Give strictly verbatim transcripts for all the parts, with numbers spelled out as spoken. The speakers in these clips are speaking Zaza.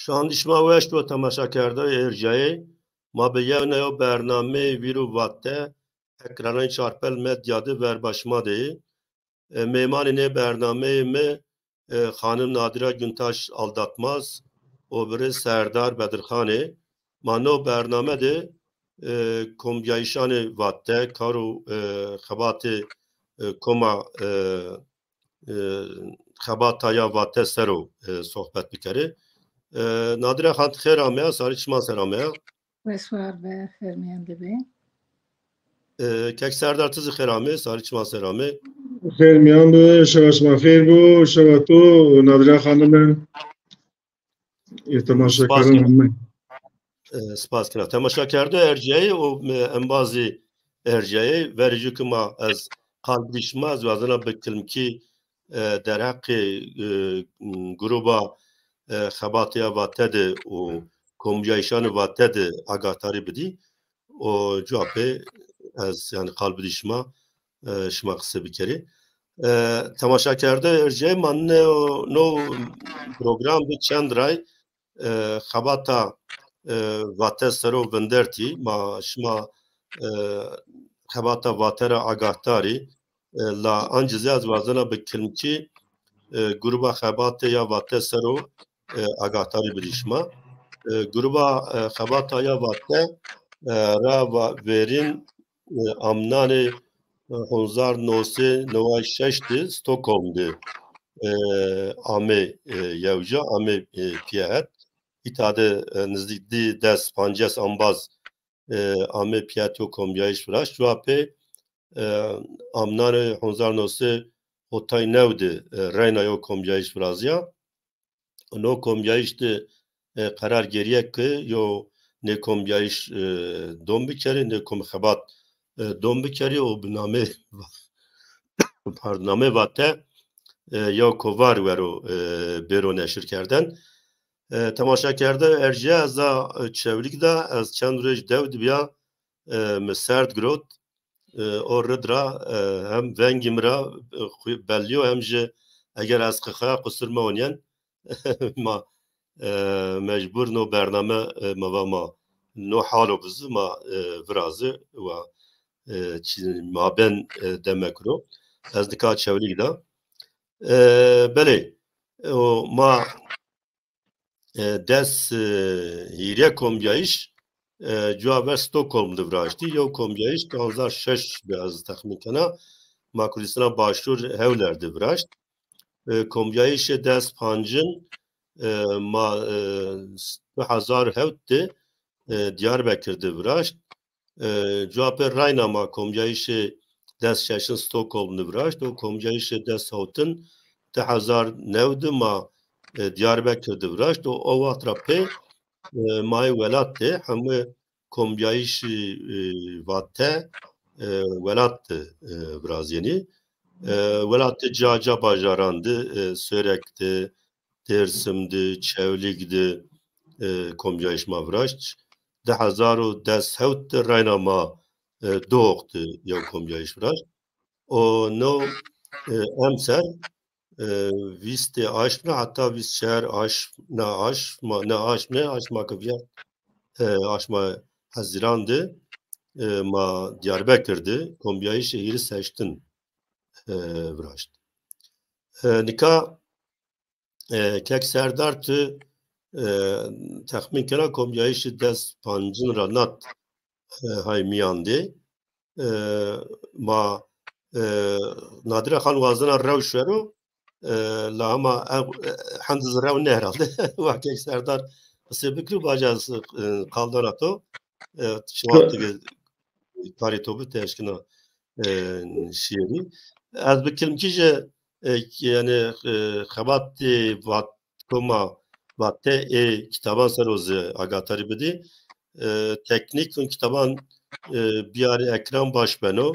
Şandî şima weş bo temaşakerdoyê erjayê. Ma bi yewna yew bernameyê Vîr û Vate ekranên Çarpel Medya de verba şima de yê. E, mêmanê nê bernameyê mi, e, xanim Nadîra Guntaş Aldatmaz û birê Serdar Bedirxan ê. Ma no bername de, e, kombîyayîşanê Vate, kar û, e, xebatê, e, koma, e, e, xebata ya Vate ser o, e, sohbet bikerê. E, Nadîra Xan, ti xêr ameya, sarî çiman ser ameya. Wes war be, xêr mîyan de be. E, kek Serdar, ti zî xêr amê, sarî çiman ser amê. Xêr mîyan be, şewa şima xêr bo, şewa to û Nadîra Xanime. E, temaşekeran amê. E, spas kena. Temaşakerdo erjayê û, e, embazî erjayê, verê jû ki ma ez qal bidî şima, ez wazena bi kilmkî, e, derheqê, e, gruba, e, xebatê ya Vate de û kombîyayîşanê Vate de agahdarî bidî. O cuwa pê ez, yanî, qal bidî şima, e, şima qise bikerê. E, temaşakerdo erjayê, ma no, no program de çend ray, e, xebata, e, Vate ser o vindertî. Ma şima, e, xebata Vate ra agahdar î, e, la ancî zî ez wazena bi kilmkî, e, gruba xebatê ya Vate ser o, e, agahdarî bidî şima. E, gruba, e, xebata ya Vate, e, ra va-, verîn, e, amnanê, e, hezar no sey neway şeş de Stockholm de, e, amê, e, yewca, amê, e, pîya het. Îta de, e, nizdîk di des pancês embaz, e, amê pîya to kombîyayîş viraşt. Cuwa pê, e, amnanê hezar no sey hotay new de, e, reyna yew kombîyayîş virazîya. No kombîyayîş de, e, qerar gerîye ke yew nê kombîyayîş, e, dom bikerê, nê kom xebat, e, dom bikerê û bi namê, pardon, namê Vate, e, yew kovar wero, e, bêro neşirkerden. E, temaşakerdo erjîya, ez a, e, Çewlîg de, ez çend roj dew de bîya, e, mi serd girot. E, o rid ra, e, hem vengî mi ra, e, xu-, bellî yo, hem jî eger ez qixaya qusur meonîyen. Ma, e, mecbur no bername, e, ma va ma no halo bizi ma, e, virazi wa, e, çi-, ma ben, e, demek ro. Ez nika Çewlîg de. E, belê, o ma e, des, e, hîrê kombîyayîş, e, cuwa ver Stockholm de viraştî. Yew kombîyayîş ke hezar şeş bi ez texmîn kena, ma Kurdistana Başûr Hewler de viraşt. E, kombîyayîşê des pancin, e, ma, e, di hezar hewt de, e, Diyarbekir de viraşt. E, cuwa pê reyna ma kombîyayîşê des şeşin Stockholm de viraşt û kombîyayîşê des hewtin di hezar new de ma, e, Diyarbekir de viraşt û o wext ra pê, e, ma yê welat de hemû kombîyayîşî, e, Vate, e, welat de, e, virazîyenî. E, welat de ca ca bajaran de, e, Sêrek de, Dêrsim de, Çewlîg de, e, kombîyayîş ma viraşt. Di hezar û des hewt de reyna ma, e, Doq de yew kombîyayîş viraşt. O no, e, emser, e, vîstê aşm ra heta vîst çar aşm, ne aşm, ne aşm, ne aşma ke vîya, e, aşma Hezîran de, e, ma Diyarbekir de kombîyayîşê hîris heştin, e, viraşt. E, nika E, kek Serdar, tu, e, texmîn kena kombîyayîşî des pancin ra nat, e, hay mîyan de. E, ma, e, Nadîre Xan wazena rew şero, e, la hema e, e, hend zî rew nê herhalde. Wa kek Serdar qisê bikirî, baca ez, e, qaldana to. E, şima dige karê to bi, ti eşkena, e, şîyerî. Ez bi kilmkî jî, e, yanî, e, xebatê Vat-, koma Vate ê kitaban ser o zî agadarî bidî. E, teknîk û kitaban, e, biyarî ekran baş beno.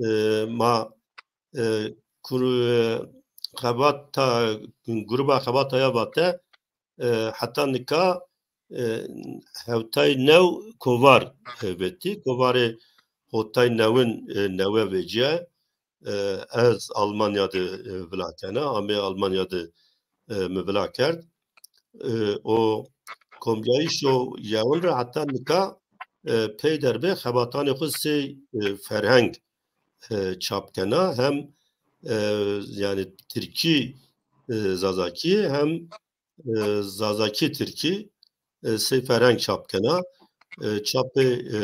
E, ma, e, kuru-, e, xebata, gruba xebata ya Vate, e, heta nika, e, hewtay new kovar, e, vetî. Kovarê hotay newin, e, newe vecîye. E, ez Almanya de, e, vila kena, amê Almanya de, e, mi vila kerd. E, o kombîyayîşo yewin ra heta nika, e, peyder bi xebatanê xwu sey, e, ferheng, e, çap kena. Hem, e, yanî tirkî, e, zazakî hem, e, zazakî tirkî, e, sey ferheng çap kena. E, çapê, e,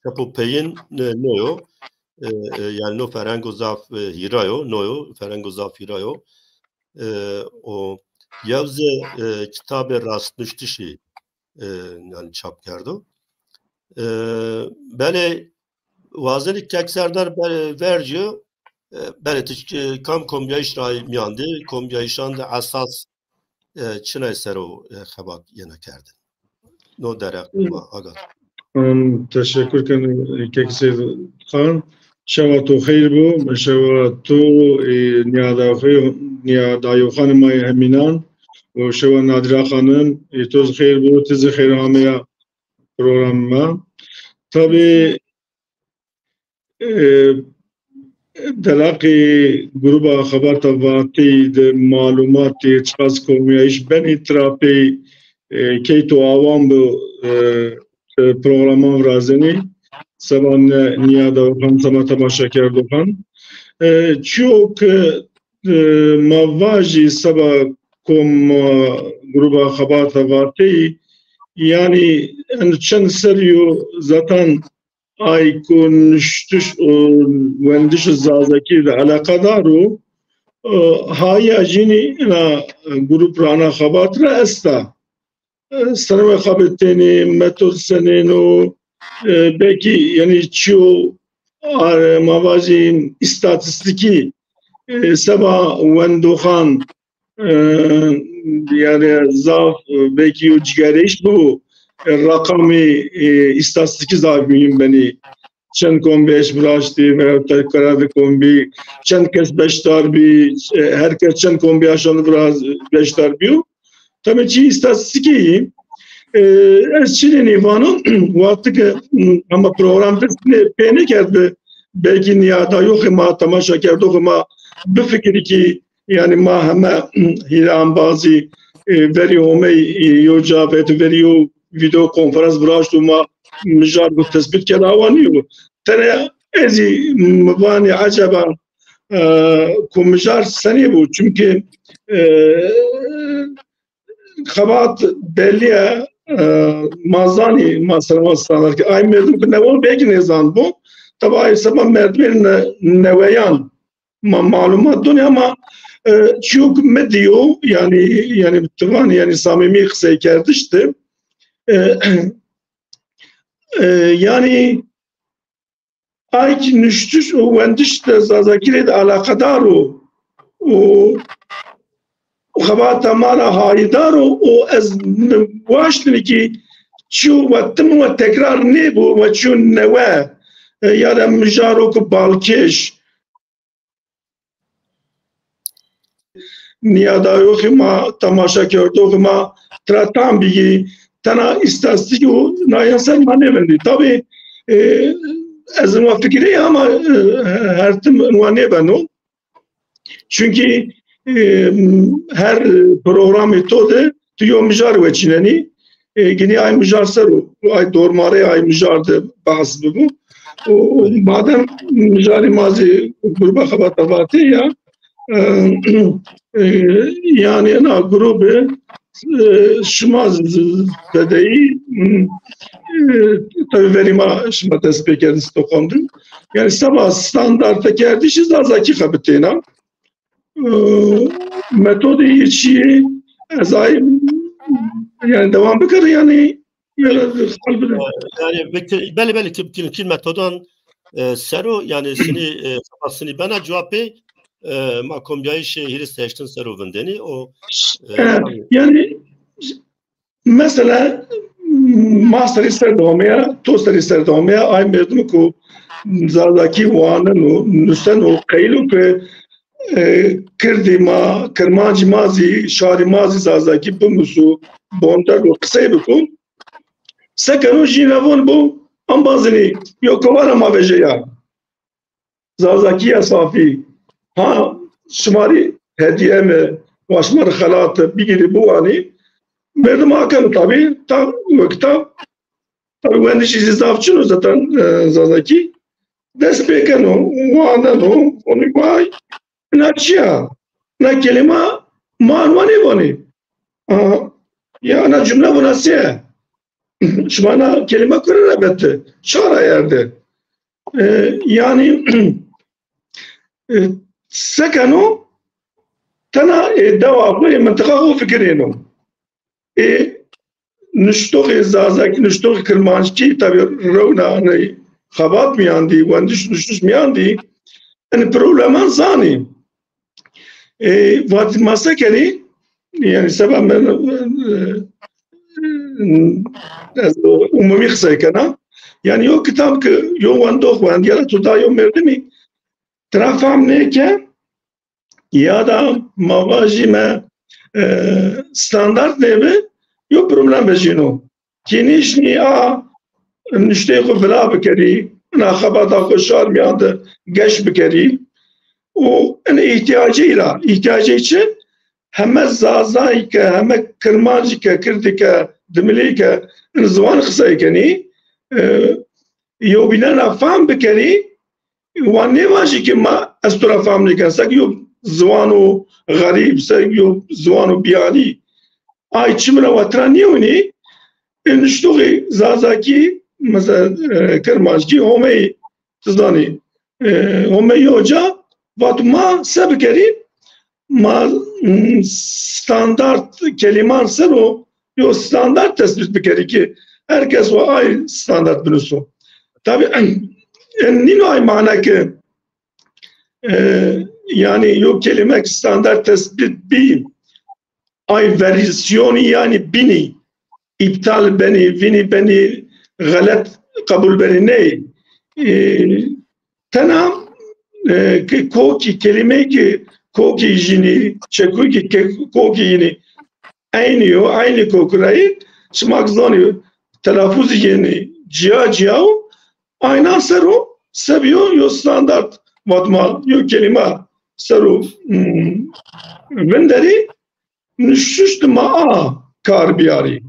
çapo peyin, e, no yo. E, e, yanî no ferhengo zaf, e, hîra yo, no yo, ferhengo zaf hîra yo. E, o yew zî, e, kitabê rastnuştişî, e, yanî çap kerdo. E, belê wazenî kek Serdar be-, vercîyo, e, belê ti, e, kam kombîyayîş ra mîyan de, kombîyayîşan de esas, e, çinay ser o, e, xebat yena kerdin? No dereq ma agat. Em, teşekkür ken, e, kek Seyîd Xan. Şewa to xeyr bo. Şewa to, e, nîyadayoxê-, nîyadayoxanê ma yê hemînan û şewa Nadîra Xanim, e, to zî xeyr bo, ti zî xeyr ameya programê ma. Tabî, e, delaqê Gruba Xebata Vateyî de malumatê çiqas kombîyayîş benî, tira pey, e, key to awan bi, e, e, programan virazenî, seba ne nîyadayoxan, seba temaşakerdoxan. E, çîyo ke, e, ma vajî seba kom, e, Gruba Xebata Vateyî, yanî en çend serrî yo zaten ay ku nuştiş û wendiş zazakî de eleqedar o, e, haya jînî ina grup ra, ina xebat ra esta. E, senê xebitênê, metod senên o, e, belkî, yanî çîyo, a, ma vajî îstatîstîkî, e, seba wendoxan, e, yanî zaf, e, belkî yo cîgereyîş bibo, e, reqamê, e, îstatîstîkî zaf muhîm benî. Çend kombîyayîş viraştî, veya tezkera de kombî, çend kes beşdar bî, e, her kes çend kombîyayîşan de viraz-, beşdar bîyo. Tabî çî îstatîstîkî yî. E, ez çinênî vano, wextî ke, m, hema program pê nê-, pê nêkerdbi, belkî nîyadayoxê ma, temaşakerdoxê ma bifikirî kî, yanî ma heme hîrê embazî, e, verî Homey, e, yo ca vet, verî yo vîdeo konferans viraşt û ma mijar xwu tespît kerd, awa nîyo. Tenê ez zî mi vanî eceba, e, ku mijar senî bû? Çimkî, e, xebat bellî ye, e, ma zanî, ma serema standart ke ay merdim ke newe belkî nêzanbû. Teba ay seba merdimên ne-, neweyan ma malumat donî ama, e, çîyo ke mi dîyo, yanî, yanî ti vanî, yanî samîmî qiseykerdiş de, e, e, yanî ay kî nuştiş û wendiş de zazakî rê de eleqedar o û xebata ma ra hayîdar o û ez waştinî kî çîyo we tim we tekrar nêbo, we çîyo newe, e, ya da mijaro ke balkêş, nîyadayoxê ma, temaşakerdoxê ma tira tam bîyî, tena îstatîstîkî û nayan ser ma nêvindî. Tabî, e, ez inwa fikirî ama, e, her tim inwa nêbeno. Çunkî, e, her programê to de tu yo mijar weçînenî, e, ginî ay mijar ser o, ay dormareyê ay mijar de behs bibo. Û madem mijarê ma zî Gruba Xebata Vateyî ya, e, e, yanî ena grube, e, şima z-, z-, zedeyî, e, tabî verî ma şima dest pê kerdin Stockholm de. Yanî seba standartekerdişî zazakî xebitêna. E, metodê yê çi yê? Ez ay, yanî dewam bikir, yanî, yanî hal bide. Yanî, belê, belê, kî, kî, kî metodan, e, ser o, yanî sinî, e, xebat sinî bena cewabê, e, ma kombîyayîşê hîris heştin ser o vindenî, o, e, E, yanî, mesela, ma serî ser de omeya, to serî ser de omeya, ay merdim ku zazakî waneno, nuseno, qeyîl o ke, e, kirdî ma, kirmancî ma zî, şarî ma zî zazakî bimuso, bonder û qisey biko. Sekeno jî ra von bo, embazinî, yo kovara ma vejeya. Zazakîya safî. Ha, şima rê hedîye mi, wa şima rê xelat e, bigîrî, biwanî. Merdim akeno tabî, ta wekta, tabî wendişî zî zaf çin o zaten, e, Zazakî. Dest pêkeno, waneno, vanê vay, ina çi ya? Ina kelîma ma wan nêvanê. A, ya ina cumle vana se? Şima ina kelîma kure ra vete? Ça ra erde? E, yanî, e, se keno, tena, e, dewa xo, e, mintiqa xo fikirêno. Ê nuştoxê Zazakî, nuştoxê Kirmanckî, tabî rewna, hanî, xebat mîyan dî, wendiş nuştiş mîyan dî, enê probleman zanî. Ê, vatî ma se kenî, yanî seba min, e, ez umumî qisey kena. Yanî yo kitab ki yo wendox wendîya ra tu da yo merdimî, tira fehm nêke, ya da ma vajîme, e, standart nêbi, yo problem vejîno. Kî nîşnî a nuşteyê xo vila bikerî, ina xebata xo şar mîyan de geş bikerî û in îhtîyacî ra, îhtîyacê çi? Heme Zazayî ke, heme Kirmancî ke, Kirdî ke, Dimilî ke, in ziwan qisey kenî, e, yewbînan ra fam bikerî, wan nêvajî ke ma ez tu ra fam nêken. Sek yo ziwano xerîb, sek yo ziwano bîyanî. Ay çimira wa tira nêwinî, ê nuştoxê Zazakî, mesela, e, Kirmanckî, Homeyî, ti zanî, e, Homeyî Hoca vat ma se bikerî, ma, m, standart kelîman ser o yo standart tesbît bikerî ki her kes wa ay standart binuso. Tabî, en nîno ay mana ki, e, yanî yo kelîme ki standart tesbît bî, ay verîsyonî yanî bînî îptal benî, vînî benî, xelet qebul benî ney. E, tena, e, ki kokî, kelîmeyê ki kokî yînî, çekuyê ki ke-, kokî yînî eynî yo, eynî kokurayî, şima ki zonî telafuzî yenî ciya ciya o, aynan ser o, se bîyo yo standart vatma, yo kelîma ser o, hmm, vinderî, nuştiş de ma a kar biyarî.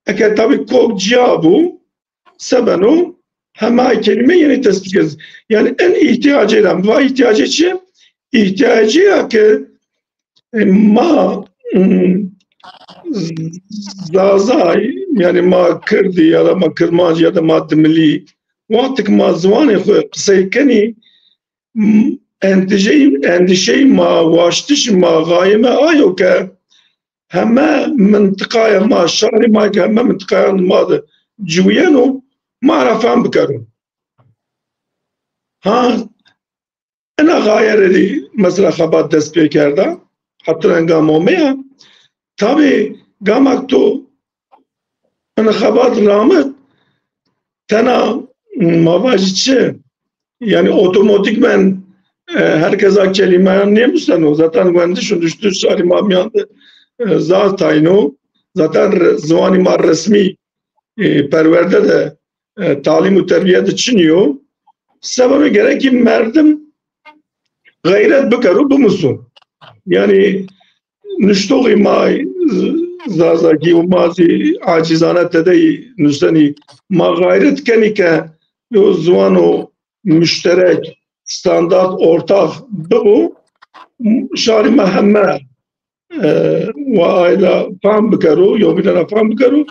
Eke tabî kok ciya bû, se beno, hema kelîme yenî tesbît kerdî. Yanî en îhtîyacê ra, va îhtîyacê çi? Îhtîyacê ya ke, e, ma, m, Zazay, yanî ma Kirdî ya da ma Kirmanc ya da ma Dimilî, wextêk ma ziwanê xo qisey kenî, m, endîşey, endîşey ma, waştişê ma, xayê me ayo ke heme mintiqaya ma, şarê ma ke heme mintiqayan ma de ciwîyeno, ma ra fam bikero. Ha, ina xaye rê dî mesela xebat dest pê kerda, heta gam omeya. Tabî gamak to ina xebat ramit, tena ma vajî çi? Yanî otomatîkmen, e, her kes a kelîmeyan nêmuseno. Zaten wendiş û nuştiş şarî ma mîyan de, e, zaf tayn o. Zaten re-, ziwanî ma resmî, e, perwerde de, e, talîm û terbîye de çinî yo. Sebebê gerekî merdim xeyret bikero, bimuso. Yanî nuştoxî ma z-, Zazakî û ma zî acîzane tedeyî nusenî, ma xayret kenî ke yo ziwano muşterek, standart, ortax bibo, şarî ma heme, e, wa ayla fam bikero, yewbînan ra fam bikero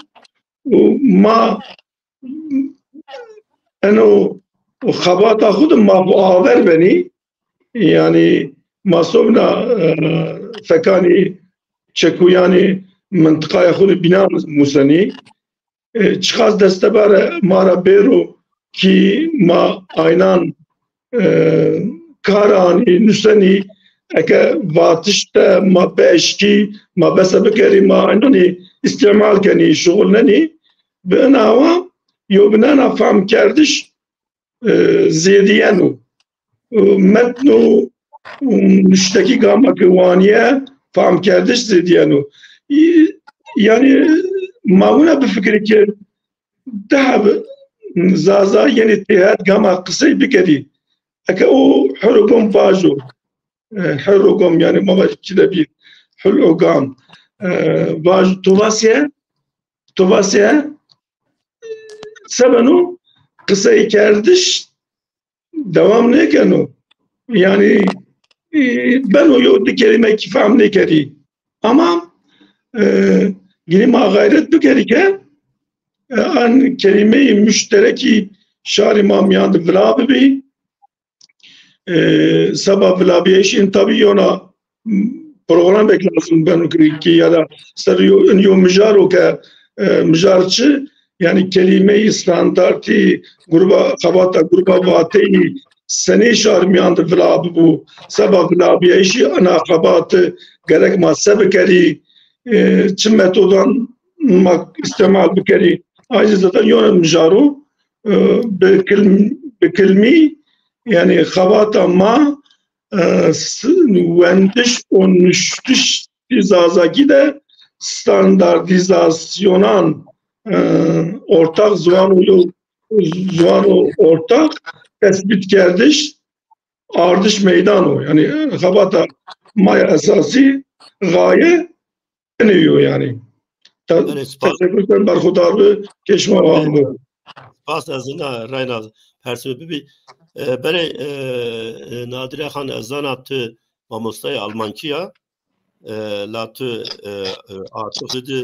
û ma eno xebata xo de ma xo aver benî, yanî ma sobna, e, fekanî, çekuyanî, mintiqaya xo de bînan musenî. E, çiqas destebare ma ra bêro kî ma aynan, e, kar anî, nusenî, eke vatiş de ma bieşkî, ma bese bikerî, ma aynanî îstîmal kenî, şuxulnenî, bi ina awa yewbînan ra famkerdiş, e, zêdîyeno. E, metn û, û nuştekî gama ke wanîye, famkerdiş zêdîyeno. Î-, yanî ma wina bifikirî ke daha bi-, Zaza yenî têhet gama qisey bikerî. Eke o her o gom vajo, e, her o gom yanî ma vajî çi de bî. hul o gam. E, vaj, to vasiye, to vasiye, sebeno qiseykerdiş dewam nêkeno. Yanî, e, beno yo di kelîme kî fehm nêkerî. Ama, e, ginî ma xeyret bikerî ke, e, an kelîmeyî muşterekî şarî ma mîyan de vila bibî. E, seba vilabîyayîşî în tabî yona, m, programek lazim beno ki, ki ya da ser yo, în yo mijar o ke, e, mijar çi, yanî kelîmeyî standartî gruba, xebata gruba vateyî senê şar mîyan de vila bibû, seba vilabîyayîşî ina xebati gerek ma se bikerî, e, çi metodan ma îstîmal bikerî. Ayrıca zaten yona mijar o, e, bi kilm-, bi kilmî, yanî xebata ma, e, s-, wendiş û nuştiş Zazakî de standardîzasyonan, e, ortak ziwan û yo-, ziwan û ortak tespît kerdiş ardiş meydan o. Yanî, e, xebata ma ya esasî, gaye enê yo yanî. Te-, Belê, spas. Teşekkür ederim, berxudar bi, keşma Belê. Spas, ez ina reyna persimi bibî. E, belê, e, e, Nadire Xan, ez zana tu mamostayê Almankî ya. E, la tu, e, e, artı xwu di,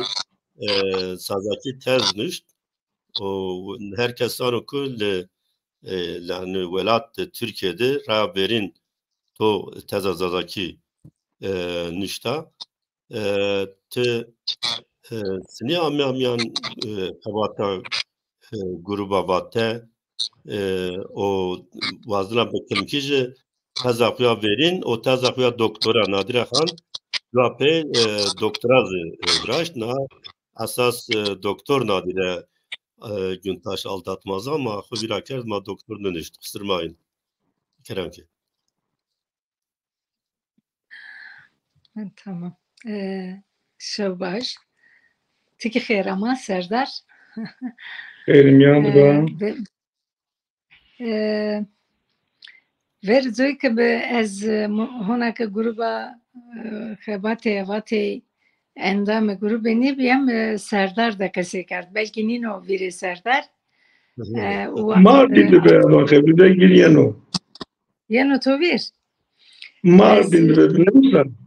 e, Zazakî tez nuşt. O her kes zano ku li, e, li, hani, welat de Türkiye de ra verîn to teza Zazakî, e, nuşta. E, ti, e, sinî amya mîyan, e, xebata, e, gruba Vate, e, o wazina bi kilmkî jî teza xo ya verîn, o teza xo ya doktora Nadire Xan, cuwa pey, e, doktora zî, e, viraşt. Na esas, e, doktor Nadire, e, Güntaş aldatmaz ama xo vîra kerd ma doktor nunişt. Qisir mayîn. Kerem ke. Tamam. Ee, şew baş. Ti kî xêr ama, Serdar. Xêr mîyan de ba. Ee, ve-, ee, ver coy ke bi ez, e, mu-, hona ke gruba, e, xebatê evatê endamê grubê nêbîyem, e, Serdar de qesey kerd. Belkî nîno vîrê Serdar. Hı hı. E, û Mardin de be ama xebide gir yeno. Yeno to vîr? Mardin de be, biliyor musun?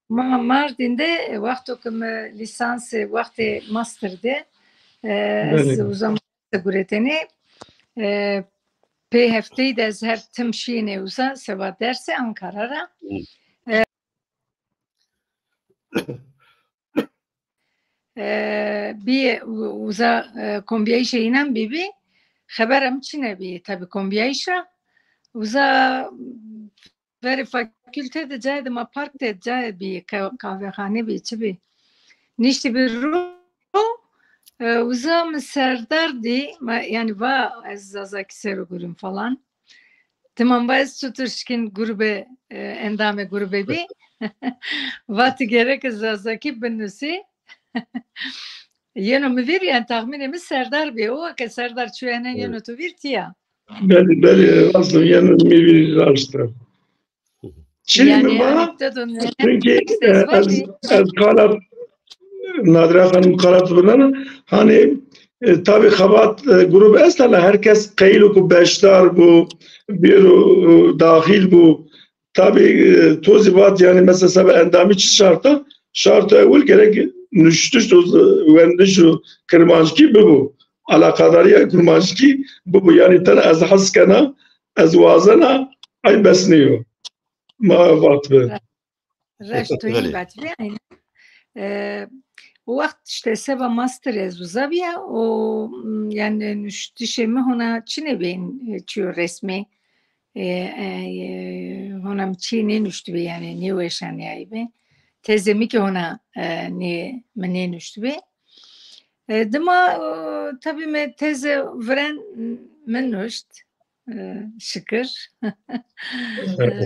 Ma Mardin de, e, wexto ke mi lîsansê, wextê master de, e, ez Belê. Uza guretêne, e, pê hefteyî de ez her tim şîyêne uza, seba dersê Ankara ra. Hı. E, e, bîye u-, uza, e, kombîyayîşê înan bîbî, xebera mi çine bî, tabî kombîyayîşa. Uza verê fakülte de cayê de ma park de cayê bî, ka-, kahvexane bî, çi bî. Niştî bî ro, e, uza mi Serdar dî, ma, yanî va ez Zazakî ser o gurîm falan. Dima va ez çutur şikîn grube, e, endamê grube bî. Vatî gerek ez Zazakî binusî. Yeno mi vîr, yanî taxmînê mi Serdar bî. O ke Serdar çuyene yeno to vîr tîya. Belê, belê, rast o, yeno mi vîr rast o. Çinê mi va, çünkü, e, ez, ez qala Nadire Xanim qala tu birnena, hani, e, tabî xebat, e, grub esta la her kes qeyîlo ku beşdar bu, bêro, e, daxil bu. Tabî, e, to zî vat, yanî mesela sebe endamî çi şart a? Şarto ewil gerek nuştiş û wendiş û kirmanckî bibo. Alaqadarîya kirmanckî bibo. Yanî tena ez hes kena, ez wazena, ay bes nîyo. Ma vat bi. Reşt to yîn vatbî, aynen. E, o wext işte seba master ez uza bîya, o, m, yanî nuştişê mi hona çinê bên, e, çiyo resmî. E, e, e, hona mi çî nênuştibî, yanî nêweşanîyayîbî. Tezê mi kî hona, e, nê, mi nênuştibî. E, dima, e, tabî mi teze viren mi nuşt. E, şikir. E,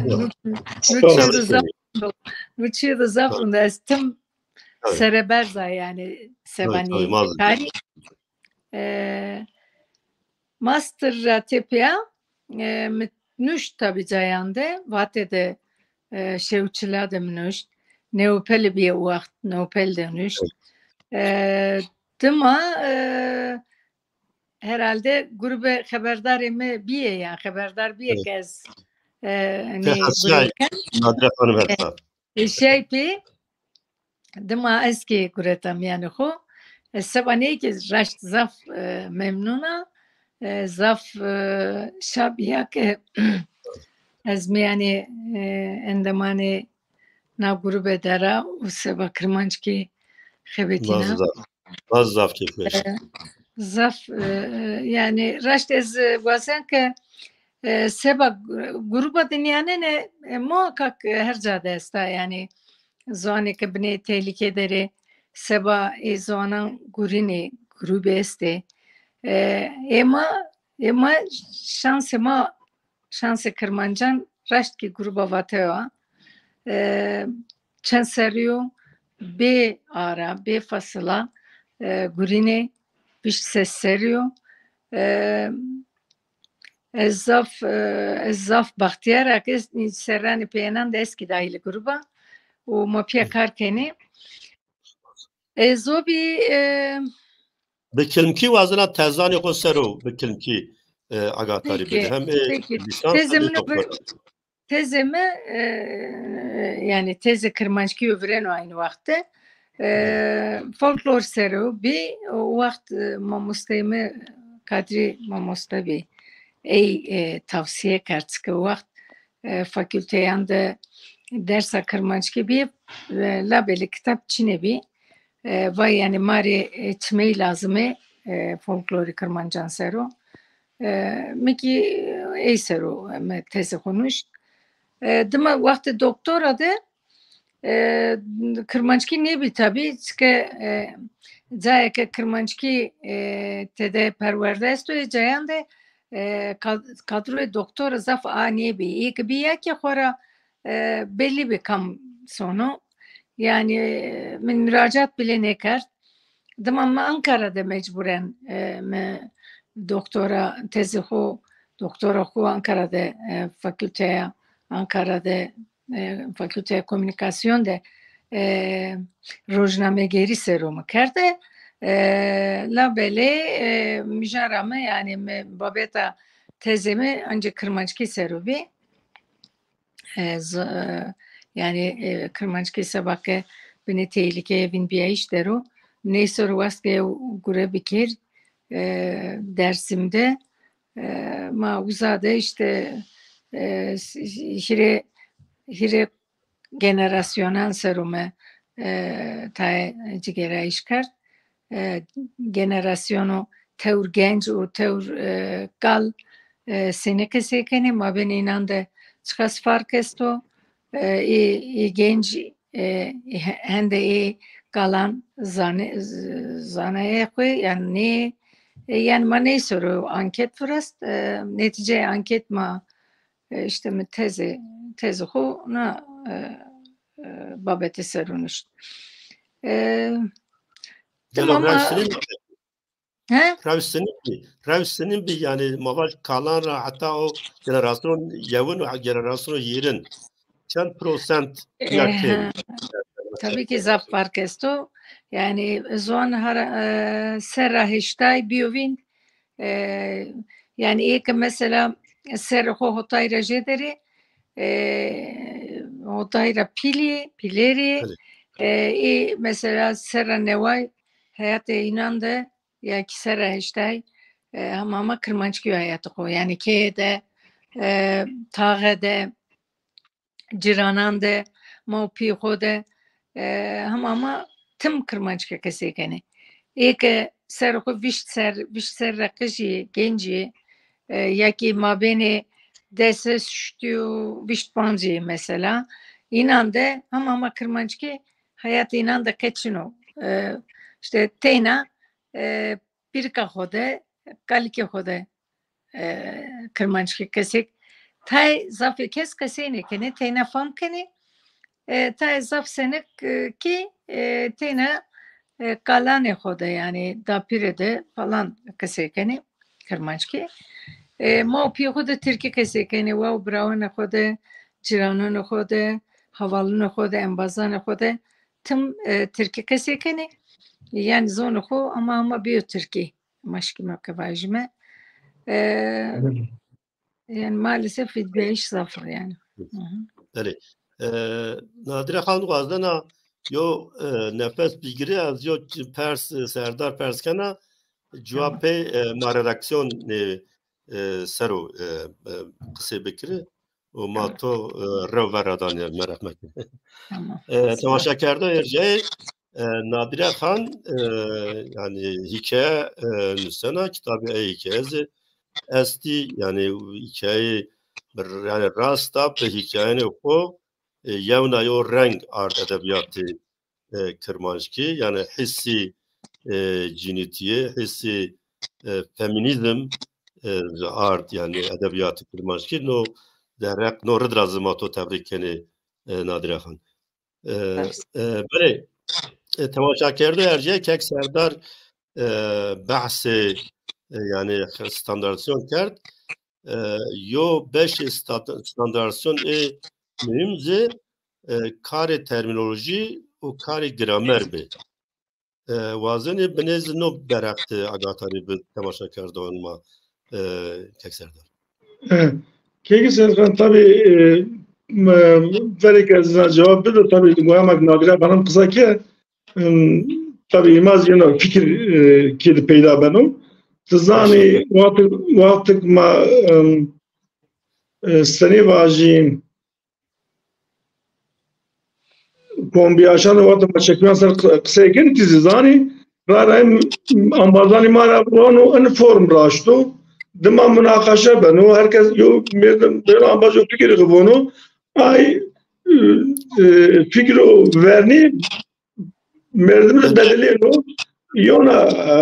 nu, nu çîyo de zaf, nu çîyo de zaf rind o. Ez tim sereberz a, yanî seba nî karî. E, master ra tepîya, e, mi nuşt tabî cayan de, Vate de, e, Şewçila de mi nuşt. Neopelî bîye o wext, Neopel de nuşt. E, dima, e, herhalde grube xeberdarê mi bîye ya, xeberdar bîye ke ez, e, nê gurey ken. Nadire Xanim, e, heta. E, şey pê, dima ez kî gureta mîyanê xo. E, seba ney kî raşt zaf, e, memnun a. E, zaf, e, şa bîya ke ez mîyanê, e, endemanê na grube de ra û seba kirmanckî xebetîna. Baz zaf, baz zaf keyfweş. E, zaf, e, yanî raşt ez, e, wazen ke, e, seba gruba de nîyanêne, e, muhakkak, e, her ca de esta, yanî ziwanê ke binê tehlîke der ê, seba ê ziwanan gurînê, grubê estê. E, ê ma, ê ma şansê ma, şansê kirmancan raşt kî gruba Vateo a. E, çend serrî yo bê ara, bê fasila, e, gurînê, vîst ses serrî yo. E, ez zaf, e, ez zaf baxtîyar a ke serranê peyênan de ez kî dahîlê gruba û ma pîya kar kenê. E, zobî, e, bi kilmkî wazena tezanê xo ser o, bi kilmkî, e, agatarî bide. Hem, e, lîsans hem ê doktora. Tezê mi, e, yanî tezê kirmanckî yo vireno aynî wext de. E, folklor ser o bî, o wext, e, mamosteyê mi Kadrî mamoste bî. Ey, e, tavsîye kerd, çike o wext, e, fakulteyan de dersa kirmanckî bî, e, labelê kitab çinê bî. E, vay yanî ma rê, e, çimey lazim ê, e, folklorê kirmancan ser o. E, mi kî ey ser o, e, mi tezê xo nuşt. E, dima wextê doktora de, e, kirmanckî nêbî tabî, çike, e, cayê ke kirmanckî, e, tede perwerde esto, ê cayan de, e, kad-, kadroyê doktora zaf a nêbî. Ê ke bî ya ke xora, e, bellî bî kam sono. Yanî, e, min muracat bile nêkerd. Dima mi Ankara de mecburen, e, mi doktora, tezê xo, doktora xo Ankara de, e, fakulteya Ankara de, e, Fakulteya Komunîkasyon de, e, rojnamegerî ser o mi kerde. E, labelê, e, mijara mi, yanî mi babeta tezê mi ancî kirmanckî ser o bî. E, z-, e, yanî, e, kirmanckî seba ke binê tehlîkeyê vînbîyayîş der o. Ney ser o wast ke yew gure bikir, e, Dersim de. E, ma uza de îşte, e, s-, hîrê, hîrê generasyonan ser o mi, e, tayê cigêrayîş kerd. E, generasyono tewr genc û tewr, e, kal, e, senî qesey kenê, mabênê înan de çiqas fark esto. E, ê, ê genc, e, he-, hende ê kalan zane-, z-, zanayê xo, yanî nê, e, yanî ma ney ser o anket virast, e, netîceyê anket ma, e, îşte mi tezê, tezê xo na, e, e, babetê ser o nuşt. E, Gelo tamam, rew a- sinîn bî. He? Rew sinîn bî. Rew sinîn bî, yanî ma vaj kalan ra heta o generasyon yewin û generasyon hîrin. Çend prosent, e, pîya kêm? Tabî ki zaf fark esto. Yanî ziwan hara, e, serra heştay bîyo vînd. E, yanî ê ke mesela serrê xo hotay ra jêderê, e, hotay ra pîlî, pîlerî, e, ê mesela serra neway heyatê înan de ya ki serra heştay, e, hema hema kirmanckî yo heyatê xo. Yanî keye de, e, taxe de, cîranan de, ma û pîyê xo de, e, hema hema tim kirmanckî qesey kenê. Ê ke serrê xo vîst ser, vîst serre qij î, genc î, e, ya ki mabênê des û heşt û vîst pancî mesela, înan de hema hema kirmanckî heyatê înan de qe çin o. E, îşte teyna, e, pîrika xo de, kalikê xo de, e, kirmanckî qesey. Tayê zafê kes qesey nêkenê, teyna fam kenê. E, tayê zaf senik, e, kî, e, teyna, e, kalanê xo de, yanî dapîre de falan qesey kenê kirmanckî. E, ma û pîyê xo de tirkî qesey kenê, wa û birawanê xo de, cîrananê xo de, hevalûnê xo de, embazanê xo de tim, e, tirkî qesey kenê. Yanî zonê xo ama ama bîyo tirkî. Ma şikîme ke vajîme. E, Yanî maalesef îdîyayîş zaf o yanî. Hı hı. Belê. E, Nadire Xan, wazdena yo, e, nefes bigirî, ez yo pers, e, Serdar pers kena, cewabê, e, ma redaksîyon, e, e, ser o, e, e, qisey bikirî û ma to, e, rew veradanê, mereq meke. Tamam. E, temaşakerdo erjayê, e, Nadire Xan, e, yanî hîkaye, e, nusena, kitabê ey hîkaye zî estî, yanî hîkayeyê, yanî rasta bi hîkayenê xo, e, yewna yo reng ard edebîyatê, e, kirmanckî, yanî hîsî, e, cînîtîye, hîsî, e, femînîzm, e, ard, yanî edebîyatê kirmanckî. No derheq, no rid ra zî ma to tebrîk kenê, e, Nadire Xan. E, e, belê, e, temaşakerdo erjayê, kek Serdar, e, behsê, e, yanî standardîzasyon kerd. E, yo beşê sta-, standardîzasyon ê muhîm zî, e, karê termînolojî û karê gramer bi. E, wazenê binê zî no derheq de agatarî bi temaşakerdoxan ma, e, kek Serdar. E, kek Serdar, tabî, e, m-, verê ke ez na cewab bido, tabî, goya ma Nadire Xanim qisa ke, em, tabî, îmaz yeno fikir, e, kê de peyda beno. Ti zanî, wextik, wextik ma, em, e, senî vajî, Kombiyaşan de wexto ma çekuyan ser qi-, qisey kenî, ti zî zanî, ra ra em-, embazanî ma ra vano, en form raşto. Dima munaqeşe beno, her kes yo merdim, bêro embaz yo fikirî xo vono, ay, e, e, fikro vernî merdim de bedelêno, yona, e,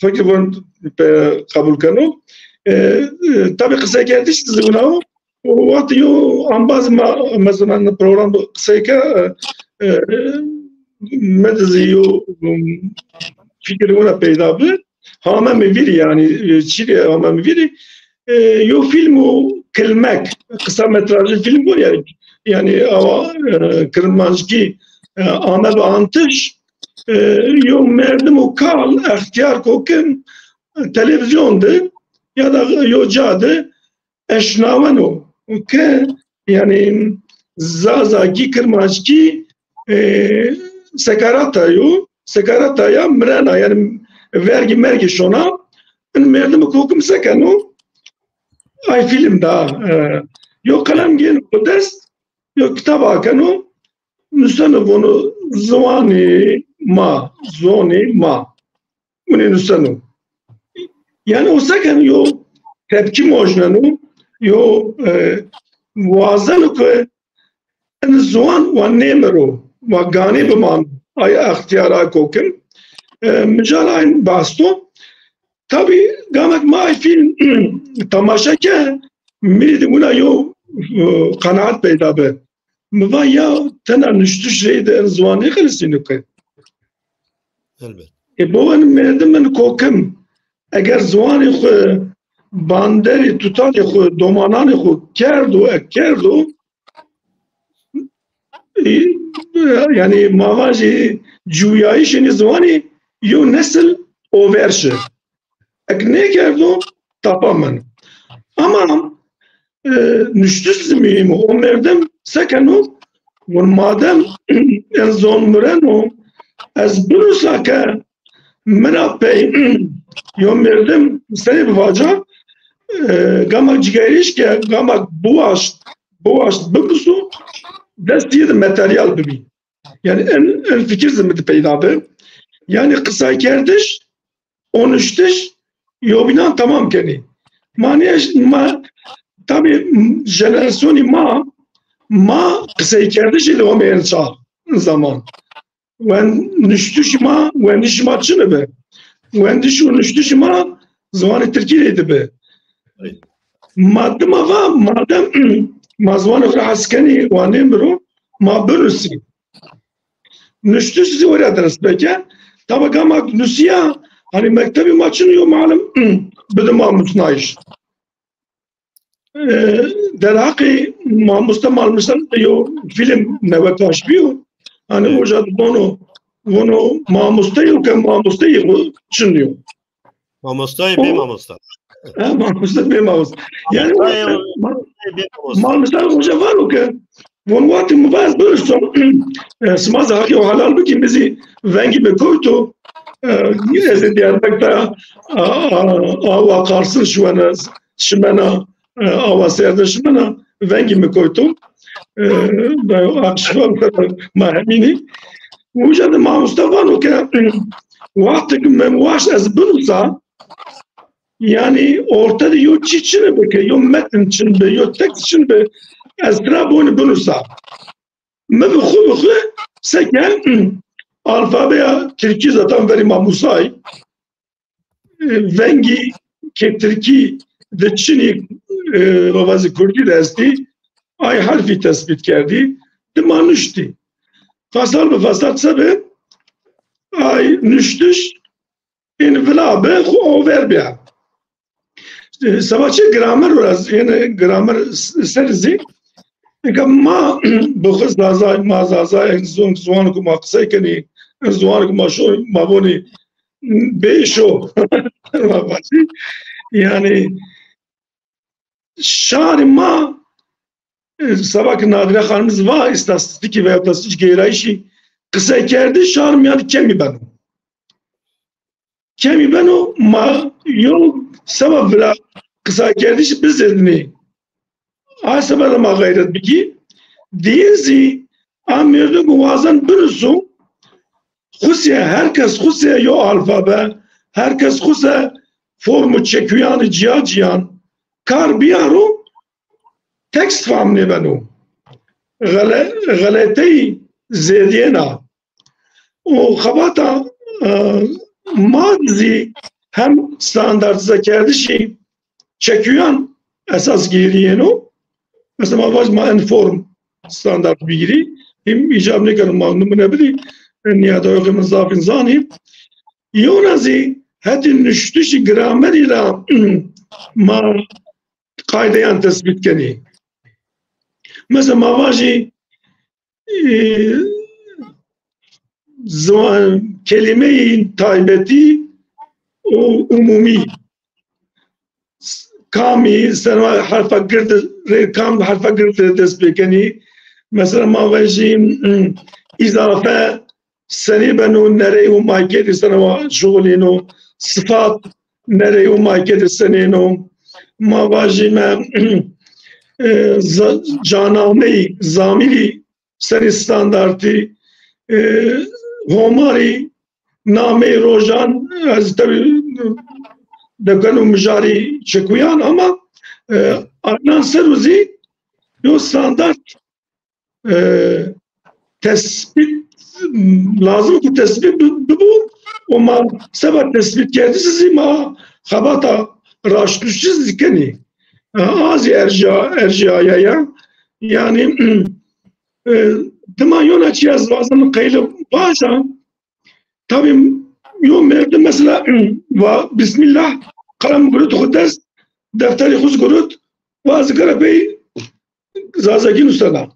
fikir von, e, qebul keno. E, e, tabî qiseykerdiş zî wina o. O wext yo embaz ma, mesela, program qisey ke, e, e, mi de zî yo, um, fikir wina peyda bi. Hame mi vîrî yanî, e, çî de hame mi vîrî. E, yo fîlm o Kilmek, kısa metrajlı film var ya, yanî awa, e, kirmanckî, e, ame bi antiş, e, yo merdim o kal, extîyar kokim, e, televîzyon de ya da yo ca de eşnaweno ke, yanî, zazakî, kirmanckî, e, sekarata yo, sekarata ya mirena, yanî vergî mergî şona, in merdimî kokim se keno, ay fîlm da, e, yo qelem gêno dest, yo kitab akeno, nuseno vono ziwanê ma, zonê ma. Winê nuseno. Yanî o se keno yo tepkî mojneno, yo, e, wazeno ke en ziwan wa nêmiro, wa ganî bimano. Ay extîyar a kokim. E, mijal ayn basto. Tabî gamek ma ay fîlm temaşe ke, mi de wina yo, e, qenaet peyda bi. Mi va ya tena nuştiş reyde en ziwan nêxelisîno ke. Elbet. E, bo en merdim, en kokim, eger ziwanê xwu banderê tutanê xwu, domananê xwu kerdo, e, kerdo, e, yanî ma vajî ciwîyayîşê nê ziwanî yew nesil over şi. Ek nêkerdo, tapa meno. Ama, e, nuştiş zî muhîm o. O merdim se keno? Von madem en zon mireno, ez binusa ke mi ra pey yo merdim senê bivaca, e, gama cigayîş ke, gama biwaşt, biwaşt binuso, destî de materyal bibî. Yanî en, en fikir zî mi de peyda bi. Yanî qisaykerdiş û nuştiş yobînan temam kenî. Ma nê, ma, tabî jenerasyonî ma, ma qiseykerdişî de omeyên ça zaman. Wen-, nuştişî ma, wendişî ma çin bi. Wendiş û nuştişî ma ziwanê tirkî rê de bi. Ma dima va, madem ma ziwanê xo ra hes kenî, wa nêmiro, ma binusî. Nuştiş zî wera dest pê ke. Taba gama nusîya, hanî mektebî ma çin yo, malim, bide ma musnayîş. e, derheqê mamoste Malmîsan de yo fîlm newe paş bîyo. Hanî uca de vono, vono mamoste yo ke mamosteyê xo çin yo. Mamostayê bê mamosta. Ha, mamosta bê mamosta. Yanî Mamostayê o, ma-, bê mamosta. Malmîsan uca vano ke von wextê mi va ez birisom, e, sima zî heqê xo helal bikî, mi zî vengî mi kewto, e, ez ê Diyarbekir de, a, a, awa Qarsin şiwena, şimena, e, awa Sêrdin şimena, vengî mi kewto. E, arşîva ma hemînî. Uca de mamosta vano ke wextê ke mi waşt ez binusa, yanî orte de yo çî çin bi ke, yo metn çin bi, yo tekst çin bi, ez tira bonî binusa. Mi bi xwu bi xwu seke alfabeya tirkî zaten verî ma musay, e, vengî ke tirkî de çinî, e, vavazî kurdî de estî, ay herfî tespît kerdî, dima nuştî. Fasal bi fasal sebe ay nuştiş ên vila bi xwu aver bîya. Seba çi gramer û ez, yanî gramer s-, ser zî, nika ma bi xwu Zazay, ma Zazay, en ziwan, ziwanê ku ma qisey kenî, en ziwanê ku ma şo, ma vonî bê şo. Ma vatî, yanî şarê ma, e, seba ke Nadîre Xanim zî va, îstatîstîkî veya îstatîstîkî geyrayîşî qiseykerdiş şarê ma de kemî beno. Kemî beno, ma yo seba vila qisaykerdiş bizêdinê. A seba de ma xeyret bikî. Diyin zî a mêrdin ku wazen binuso, xusê, her kes xusê yo alfabe, her kes xusê form û çekuyanê cîya cîyan kar biyaro, tekst fam nêbeno. Xele-, xeleteyî zêdîyena. Û xebata, e, ma zî hem standartîzekerdişî çekuyan esas gêrîyeno. Mesela ma vaj ma en form standart bigîrî. Hîm îcab nêkeno ma nimûne bidî. Nîyadayoxê min zafîn zanî. Yewna zî hetê nuştişî gramerî ra ma qaydeyan tespît kenî. Mesela ma vajî, e, ziwan, kelîmeyî taybetî û umumî. Kamî, serma herfa gird rê, kam herfa gird rê dest pê kenî. Mesela ma vajî, îzafe, senî beno, nerey û mayketî sena wa şuxulîno, sifat, nerey û mayketî senîno. Ma vajîme, e, za-, canameyî, zamîrî senî standartî, e, homarî, nameyê rojan, ez tebî dekeno mijarî çekuyan ama, e, aynan ser û zî yo standart e, tespît, lazim ku tespît bi-, bibo û ma seba tespîtkerdiş zî ma xebata raştnuştiş zî kenî. E, a zî erja-, erjaya ya. Yanî, e, dima yona çi ez wazim qeyle vaja, tabî yo merdim mesela va Bismillah, qelem girot xwu dest, defterî xwu zî girot, va ez kere pey Zazakî nusena.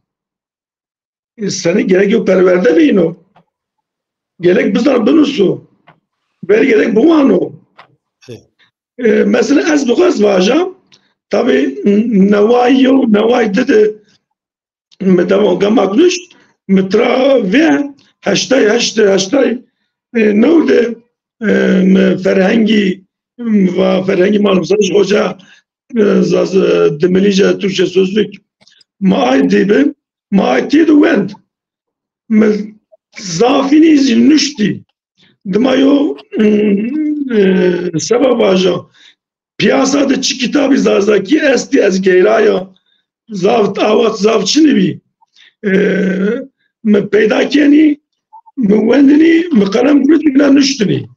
E, senî gerek yo perwerde bîno. Gerek bizan binuso. Verî gerek biwano. E, mesela ez bi xwu ez vaja, tabî neway yo, neway di de mi dema gamak nuşt, mi tira vê heştay heşt, heştay, e, new de, e, mi ferhengî, mi va ferhengî malum Sadiq Hoca, e, Zaz-, e, Dimilîce Türkçe Sözlük, ma ay dîbi, ma ay tî de wend. Mi zafînî zî nuştî. Dima yo, e, seba vajo, piyasa de çi kitabî Zazakî estî, ez geyraya, zaf, awat zaf çinî bî. E, mi peyda kenî, mi wendinî, mi qelem girotî, vîna nuştinî.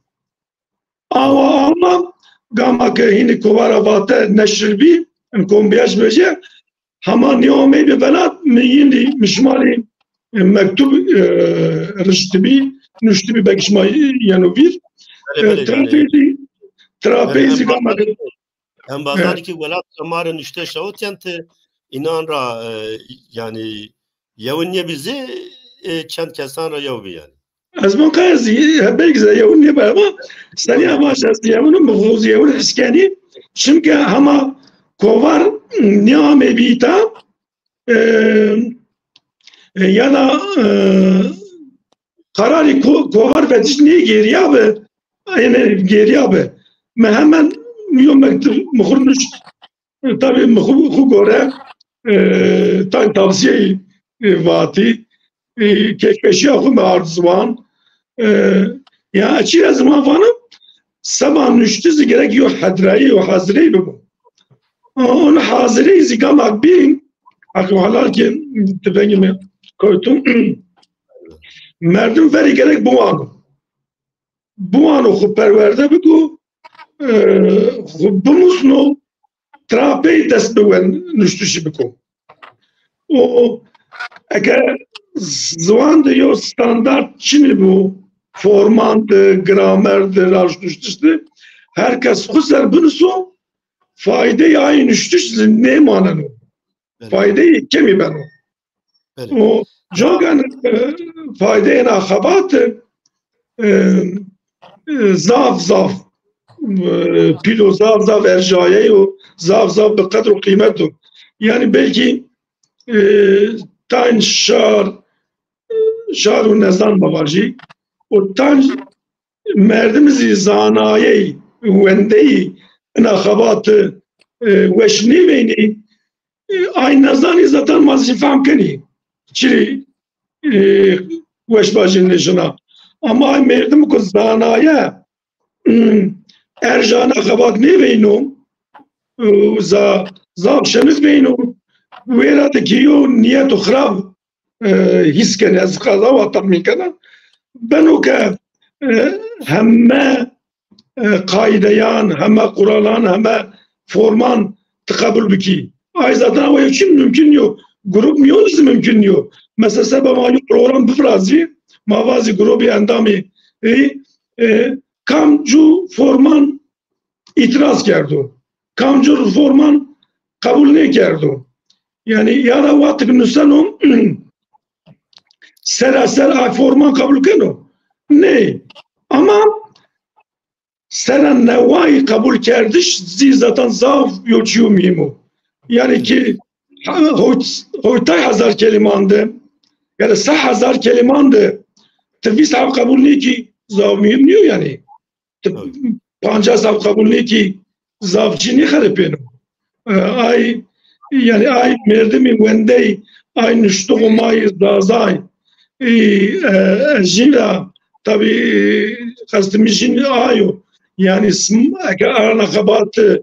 Awa ama, gama ke hînî kovara Vate neşir bî, in kombiyaş veje, hema nêameyî bi welat, mi yînî, mi şimalî, e, mektub, e, riştibî, nuştibî, belkî şima yeno vîr. Belê, e, belê, belê. Trapezî, trapezî, belê, gama ke Embazanê ki welat ra ma rê nuşte şawitîyen ti înan ra, e, yanî yew nêbî zî, e, çend kesan ra yew bî yanî. Ez vun qe ez hep belkî zî yew nêbî ama senî ama ez yewin mi xo zî yewin his kenî. Çimke hema kovar nêamê bî îta, e, e, ya da, e, qerarî ko-, kovar vetiş nêgêrîyabi, ene gêrîyabi. Mi hemen yo mektub mi xwu nuşt. E, tabî mi xwu, xwu gore, e, tay tavsîyeyî, e, vatî. E, keyfweşîya xwu mi ard ziwan. E, ya çi ez ma vanim, seba nuştî zî gerek yo hedreyî, yo hazireyî bibo. Ona hazireyî zî gamak bîn, heq û helal ke tifengê mi kewto. Merdim verî gerek biwano. Biwano xwu perwerde biko, e, xwu bimusno, tira pey dest bi wen nuştişî biko. Û eke ziwan de yo standart çinî bo, forman de, gramer de, raşt nuştiş de, her kes xwu ser binuso, faydeyê ay nuştiş zî nêmaneno. Belê. Faydeyê kemî beno. Belê. Û cogen, e, faydeyêna xebati, e, e, zaf zaf, e, pîl o, zaf zaf erjayeyo, zaf zaf bi qedr û qîmet o. Yanî belkî, e, tayn şar, şar û nezan ma vajî. Û tayn merdim zî zanayey, wendeyî ina xebati, e, weş nêveynî, e, ay nezanî zaten ma zî fehm kenî. Çirî, e, weş bajin nêşina. Ama ay merdim ku zanaye, erjana xebat nêveyno, e, za-, zaf şemiz veyno, wêra de ki yo niyet û xirab, e, hîs kenê, ez qeza wa texmîn kena. Beno ke, e, heme, e, qaydeyan, heme quralan, heme forman ti qebul bikî. Ay zaten awa yew çin mumkin yo. Grup mîyon zî mumkin yo. Mesela seba ma yo program bivirazî, ma vazî grubî endamî, e, e, kamcû forman îtiraz kerdo. Kamcû forman qebul nêkerdo. Yanî ya da wextik nuseno seraser a forman qebul keno. Ney. Ama sera newayî qebul kerdiş zî zaten zaf yo çîyo muhîm o. Yanî ki hoyt-, hoytay hezar keliman de ya da se hezar keliman de ti vîst heb qebul nêkî zaf muhîm nîyo yanî. Ti pancas heb qebul nêkî zaf cî nêxeripêno. E, ay, yanî ay merdimî wendey, ay nuştoxo ma yê Zazay, e, e, ez jî ra tabî, e, qestê mi jî ayo. Yanî sm-, eke arna xebati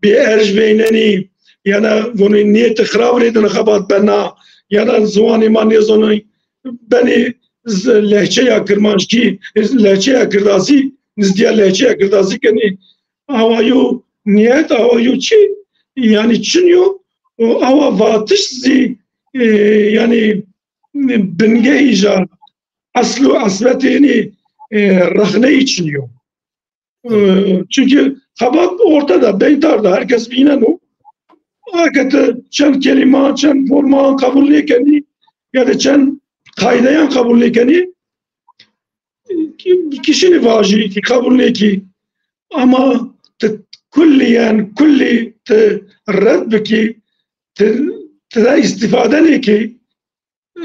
bêerj veynenî, ya da vonê niyetê xirab rê dina xebat bena, ya da ziwanê ma nêzonê, benê z-, lehçeya kirmanckî, lehçeya kirdasî, nizdîya lehçeya kirdasî kenê. Awa yo niyet, awa yo çi, yanî çin yo, û awa vatiş zî, e, yanî bingehî ja, esl û esvetê yenî, e, rexneyî çin yo. E, çünkü xebat ortada, beytar da, herkes vîneno. Eke ti çend kelîma, çend forma qebul nêkenî, ya da çend qaydeyan qebul nêkenî, ki-, kişînî vajî ki qebul nêkî. Ama ti kulliyen, kullî ti red bikî, ti, ti de îstîfade nêkî,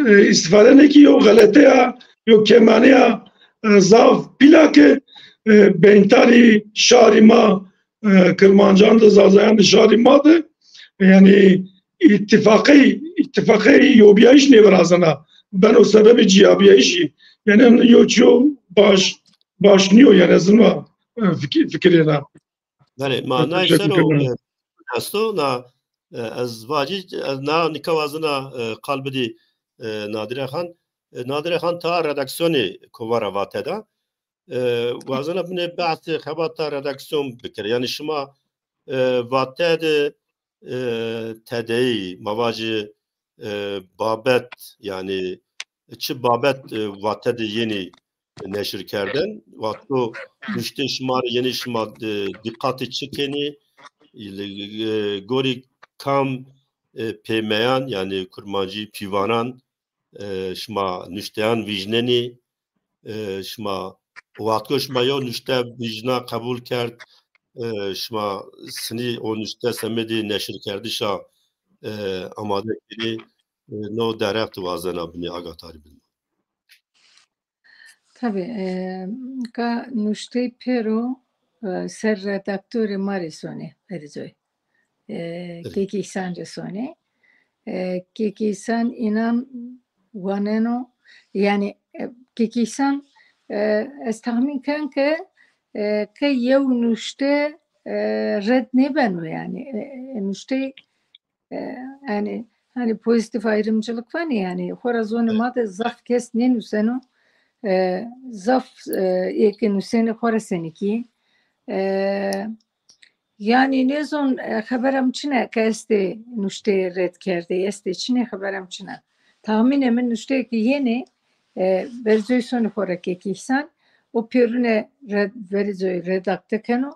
e, îstîfade nêkî yo xeleteya, yo kêmaneya, e, zaf pîl a ke, e, beyntarî şarî ma, e, Kirmancan de, Zazayan de, şarî ma de, yanî îtîfaqey, îtîfaqey yobîyayîş nêvirazena. Beno sebebê cîyabîyayîşî. Yanî yo çîyo baş, baş nîyo yanî ez ma, e, fikir, fikirêna. Belê, ma nay ser o, e, esto, na, e, ez vacî, ez na nika wazena, e, qal bidî, e, Nadire Xan. E, Nadire Xan ta redaksiyonê Kovara Vate da. E, wazena binê behsê xebata redaksiyon bikir. Yanî şima, e, Vate de, e, tedeyî, ma vajî, e, babet, yanî çi babet, e, Vate de yenî neşir kerden? Wexto nuştê şima rê yenî şima, e, dîqatê çi kenî? e, gorî kam, e, pêmeyan, yanî kurmancî pîvanan, e, şima nuşteyan vîjnenî, e, şima, wextko şima yew nuşte vîjna qebul kerd, e, şima sinî o nuşte semedê neşirkerdişa, e, amade kerî, e, no derheq ti wazena binî agatarî bidî. Tabî, e, ka nuştey pêro, e, ser redaktorê ma rê sonê, verî coy. E, Kêkî Îhsan rê sonê. E, Kêkî Îhsan înan waneno, yanî, e, Kêkî Îhsan, e, ez tahmîn ken ke, e, ke yew nuşte, e, red nêbeno, yanî, e, e, nuştey e, yanî, hani, pozitif ayrımcılık vanê, yanî, xora zonê ma de zaf kes nênuseno, e, zaf, e, ê ke nusenê xora senî kî. E, yanî, nêzon, e, xebera mi çin a ke estê nuşteyê red kerdê, estê çinê, xebera mi çin a. Tahmînê mi nuşteyê ke yenê, e, vercoy sonê xora Kêkî Îhsan, o pêrune red-, vercoy redakte keno,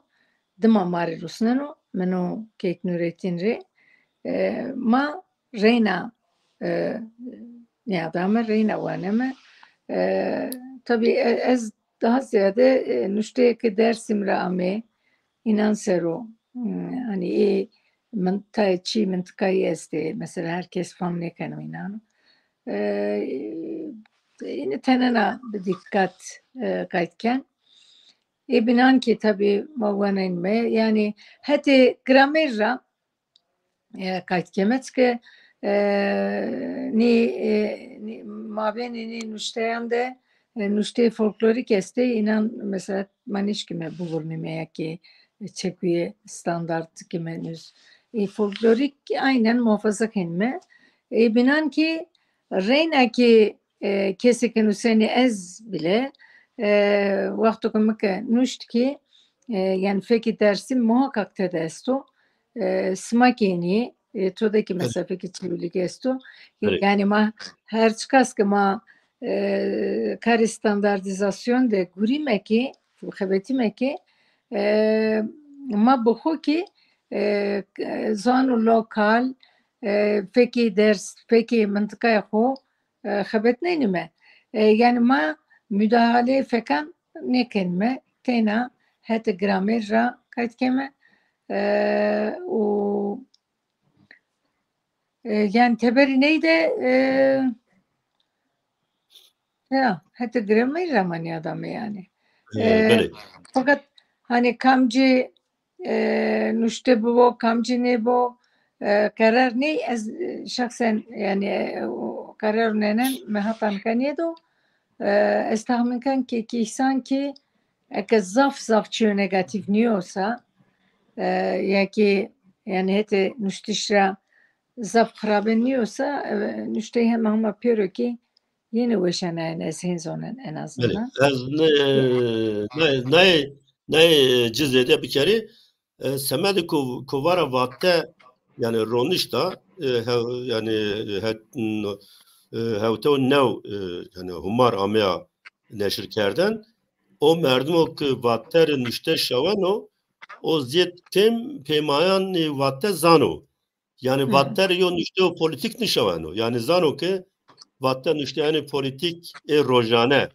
dima ma rê rusneno, min û Kêk Nûretîn rê. E, ma reyna, e, nîyadame, reyna waneme. E, tabî, e, ez daha ziyade, e, nuşteyê ke Dêrsim ra amê, înan ser o, hmm, hani, ê min-, tayê çî mintiqayî estê, mesela, her kes fam nêkeno înan. E, yine tenena bi dîqat, e, qayt ken. Ê bînan kî tabî ma wanenîme, yanî hetê gramer ra, e, qayt keme, çike, e, nî, e, nî, mabênê nî nuşteyan de, e, nuşteyê folklorîk estê, înan mesela ma nêşkîme bivurnîme ya kî çekuye standart kime nus. Ê folklorîk aynen muhafaza kenîme. Ê bînan kî reyna kî e, kesê ke nusenê ez bile, e, wexto ke mi ke nuşt kî, e, yanî fekê Dêrsim muhakak tede esto. E, sima kî nî, e, to de kî mesela fekê Çewlîg esto. Yanî ma her çiqas ke ma, e, karê standardîzasyon de gurîme kî, xebetîme kî, e, ma bi xo kî, e, zano lokal, e, fekê ders, fekê mintiqaya xo, e, xebetnenîme. E, yanî ma mudahaleyê fekan nêkenîme. Teyna hetê gramer ra qayt keme. E, û, e, yanî teberî ney de, e, ya, hetê gramer ra ma nîyadame yanî. E, e, belê. Fakat hani kamcî e, nuşte bibo, kamcî nêbo, e, qerar ney, ez, e, şexsen, yanî, e, o qerar nênen, mi heta nika nêdo. E, ez tahmin ken ke, ke Îhsan kî eke zaf zaf çîyo negatîf nîyosa, e, ya kî, yanî, hetê nuştiş ra zaf xirabe nîyosa, e, nuşteyî hema hema pêro kî yenê weşanayene, ez hên zonen en azından. Belê. Ez ne, ne, ne, ne ci zêde bikerî, e, semedê ku, ku vara vatte, yanî ronişta, e, he-, yanî, he-, n-, e, hewte û new, e, yanî humar ameya neşir kerden. O merdimo ke vatte rê nuşte şaweno, o zêd pêm pêmayanê vatte zano. Yanî vatte rê yo nuşteyo polîtîk nişaweno. Yanî zano ke vatte nuşteyanê polîtîk ê rojane,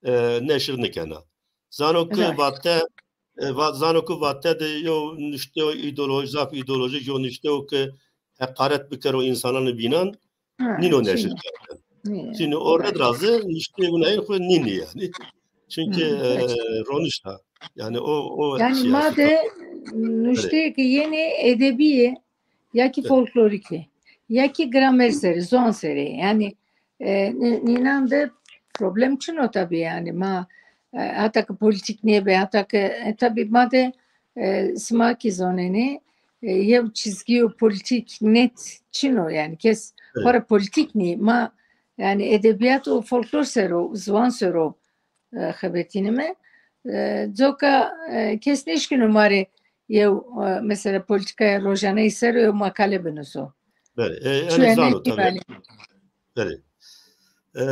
e, neşir nikena. Zano ke vatte, e, va-, zano ke vatte de yo nuşteyo îdeolojî, zaf îdeolojîk yo nuşteyo ke heqaret bikero însananê bînan, nîno neşir kerden. Çinî o red ra zî nuşteyê winayên xwu nînî yanî. Çünkü, e, ronişta. Yanî o, o yanî ma de nuşteyê ke yenê edebî yê, ya kî folklorîk ê, ya kî gramer serê, ziwan serê. Yanî, e, nî-, nînan de problem çin o tabî yanî. Ma, e, heta ke polîtîk nêbê, heta ke, e, tabî ma de, e, sima kî zonenê, e, yew çizgîyo polîtîk net çin o yanî. Kes xora polîtîk nî, ma yanî edebîyat û folklor ser o, ziwan ser o, e, xebetînîme. E, coka, e, kes nêşkîno ma rê yew, e, mesela polîtîkaya rojaneyî ser o yew makale binuso. Belê, e, yanî zano tabî. Belê. E,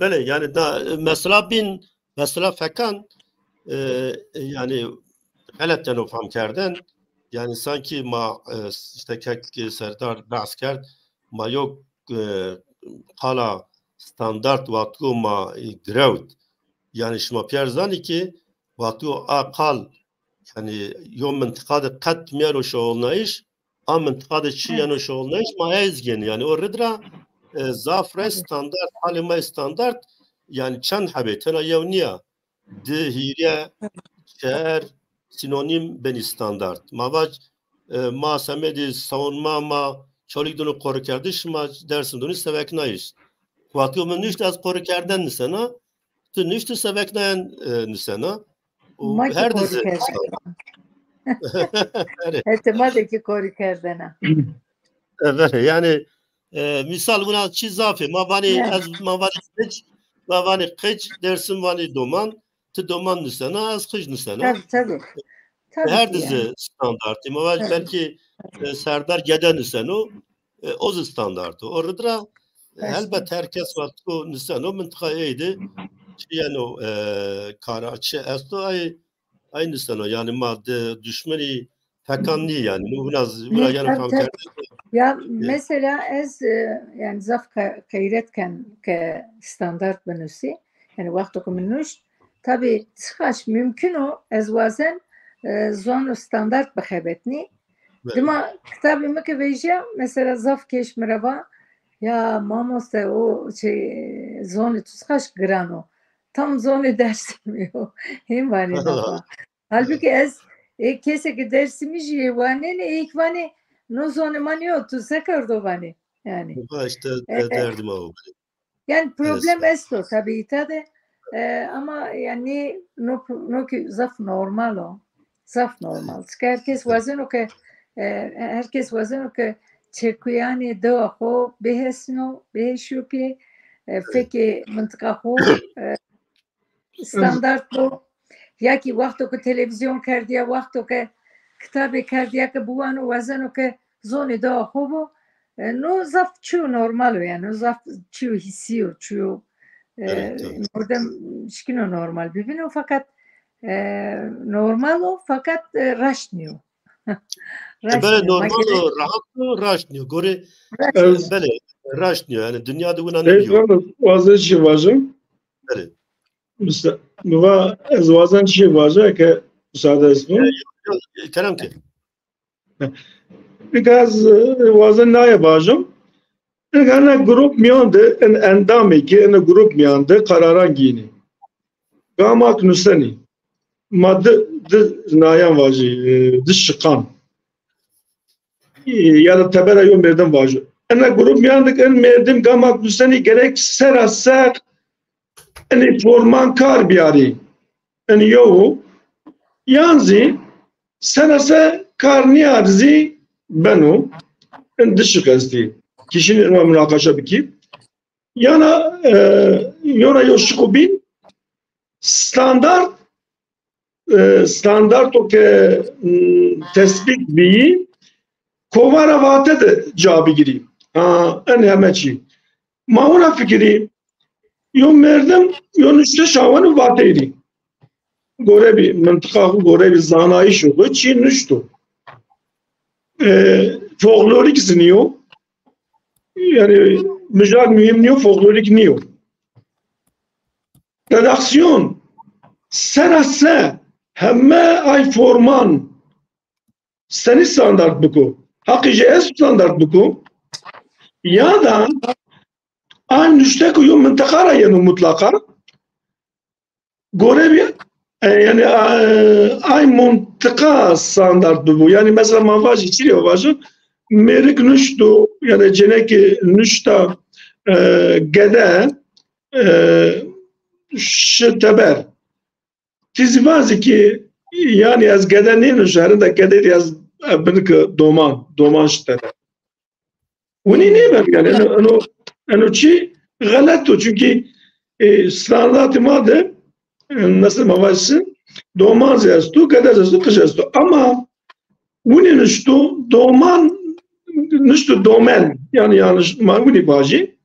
belê, yanî da, mesela bîn, mesela fekan, e, yanî xelet yeno fam kerden, Yanî sankî ma, e, îşte kek Serdar behs kerd, ma yo, e, qala standart wexto ma, e, girewt. Yanî şima pîyer zanî ki wexto a qal, yanî yo mintiqa de qet mîyeno şoxulnayîş, a mintiqa de çi yeno şoxulnayîş ma ez gênî. Yanî o rid ra, e, zaf rey standart, halê ma standart, yanî çend hebê, tena yew nîya. Di, hîrê, çer sinonîm benî standart. Ma vac, e, ma semedî savunma ma Çolîg dûnî qorikerdiş, ma Dersim dûnî seveknayîş. Wexto mi nuşt ez qorikerden nisena, tu nuşt tu seveknayen, e, nisena. Û ma ki her di zi qorikerden. Erê. Hete ma de ki qorî kerdena. E, verê, yanî, e, mîsal wina çî zaf ê. Ma vanî, ya, ez, ma vanî qic, ma vanî qic, Dersim vanî doman, ti doman nusena, ez qic nusena. Tabii, tabii. Tabii her ki di zi yani. Standart ê. Ma vaj, tabii, belkî, e, Serdar gede nuseno, e, o zi standart o. O rid ra, e, helbet her kes wexto nuseno, mintiqa ey de çi yeno, e, kara çi esto, ay, ay nuseno. Yanî ma di duşmenî fekan nî yanî. No wina, wina yanî fam kerdene. Ya mesela ez, e, yanî zaf qe-, qeyret ken ke standart binusî. Yanî wexto ke mi nuşt, tabî çiqaş mumkin o ez wazen, e, zonu standart bixebetnî. Belê. Dima kitabê mi ke vejîya, mesela zaf keş mi ra va, ya mamoste, o şey, zonê tu çiqaş giran o. Tam zonê Dersimî yo. Hên vanê nafa. Halbukî ez, e, kesê ke Dersimî jî yê wanenê, ê kî vanê, no zonê ma nîyo, tu se kerdo vanê. Yanî. Ha, îşte, e, derdê ma o. Yanî problem esto tabî îta de. E, ama yanî no, no kî zaf normal o. Zaf normal. Çike her kes wazeno ke, e, her kes wazeno ke çekuyanê dewa xo bihesno, bihesîyo pê, e, fekê mintiqa xo, e, standart bo. Ya kî wexto ke televîzyon kerdîya, wexto ke kitabê kerdîya ke biwano, wazeno ke zonê dewa xo bo. E, no zaf çîyo normal o yanî, no zaf çîyo hîsî yo, çîyo, e, mordem şikîno normal bibîno, feqet, e, normal o, feqet, e, raşt nîyo. Raşt nîyo. Belê, normal o, rahat o, raşt nîyo. Gorê, belê, raşt nîyo. Yanî dinya de wina nîyo. Wazen çî vajim. Belê. Misa-, mi va, ez wazen çî vaja ke musade esto. E, yo, yo, kerem ke. Nika ez, e, wazen naye vajim. Nika ena grup mîyan de, en endamê ki ena grup mîyan de qeraran gînî. Gamak nusenî. Ma di, di nayan vajî, e, di şiqan. E, ya da tebera yo merdim vajo. Ena grup mîyan de en merdim gamak nusenî gerek sera ser enê forman kar biyarî. En yew o. Yan zî sera se kar nîyar zî beno. En di şiq estî. Kişînî ma munaqeşe bikî. Yana, e, yona yo şiqo bîn standart, e, standarto ke, m, tesbît bîyî, kovara vate de ca bigirî. Ha, en heme çî. Ma wina fikirî, yo merdim, yo nuşte şaweno vateyî. Gore bî, mintiqa xo gore bî, zanayîşo xo çî nuşto. E, folklorîk zî nîyo. Yanî, mijar muhîm nîyo, folklorîk nîyo. Redaksîyon, sera se, heme ay forman, senî standart biko? Haqî jê est standart biko? Ya da ay nuşte ku yo mintiqa ra yeno mutlaqa, gore bî, e, yanî, e, ay mintiqa standart bibo. Yanî mesela ma vajî, çi rê vajî, mêrik nuşto, yanî cenekê nuşta, e, gede, e, şi teber. Ti zî vazî ki, yanî ez gede nênuşta, herinda gedê rê ez, e, binike doman, doman şi teber. Winî nêbeno yanî, eno, eno, eno çî xelet o. Çunkî, e, standartê ma de, e, mesela ma vajî, doman zî esto, gede zî esto, qij esto. Ama winî nuşto doman, nuşto domen. Yanî, yanlış, ma winî vajî.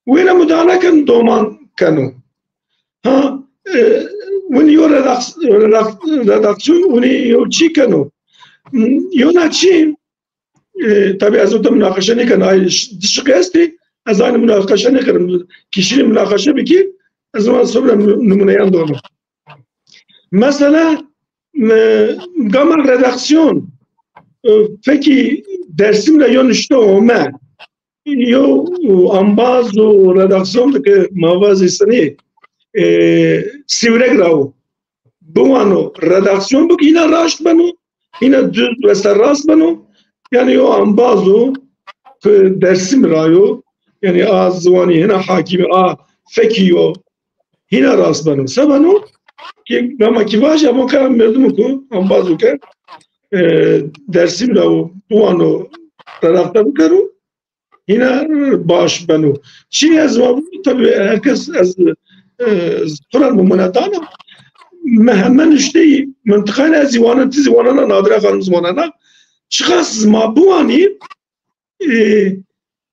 Wêne mudahale keno, doman keno. Ha, e, winî yo redaks-, redaks-, redaksîyon winî yo çî keno. Yona çi, e, tabi ez o da munaqeşe nêken, ay ş-, dişiq estî, ez aynı munaqeşe nêkerim. Kişîlî munaqeşe bikî, ez o sonra nu-, numuneyan dono. Mesela, e, gama redaksiyon, e, peki Dersim ra yo nuşte ome, yo, e, ambaz û redaksiyon de ke ma vazî senî, e, Sîwreg ra o. Biwano redaksiyon bik, hîna raşt beno, hîna duz ve serrast beno. Yanî yo ambaz o ke Dersim ra yo, yanî a ziwanî hîna hakîm a fekî yo, hîna rast beno. Se beno? Ki gama ki vajî, ama ke merdim ku, ambaz o ke, e, Dersim ra o, biwano redakte bikero, hîna baş beno. Çi ez va, tabi herkes ez, e, xura numune dana. Mi heme nuşteyî mintiqan ez zî wanan, ti zî wanana, Nadire Xanim zî wanana. Çiqas ma biwanî, e,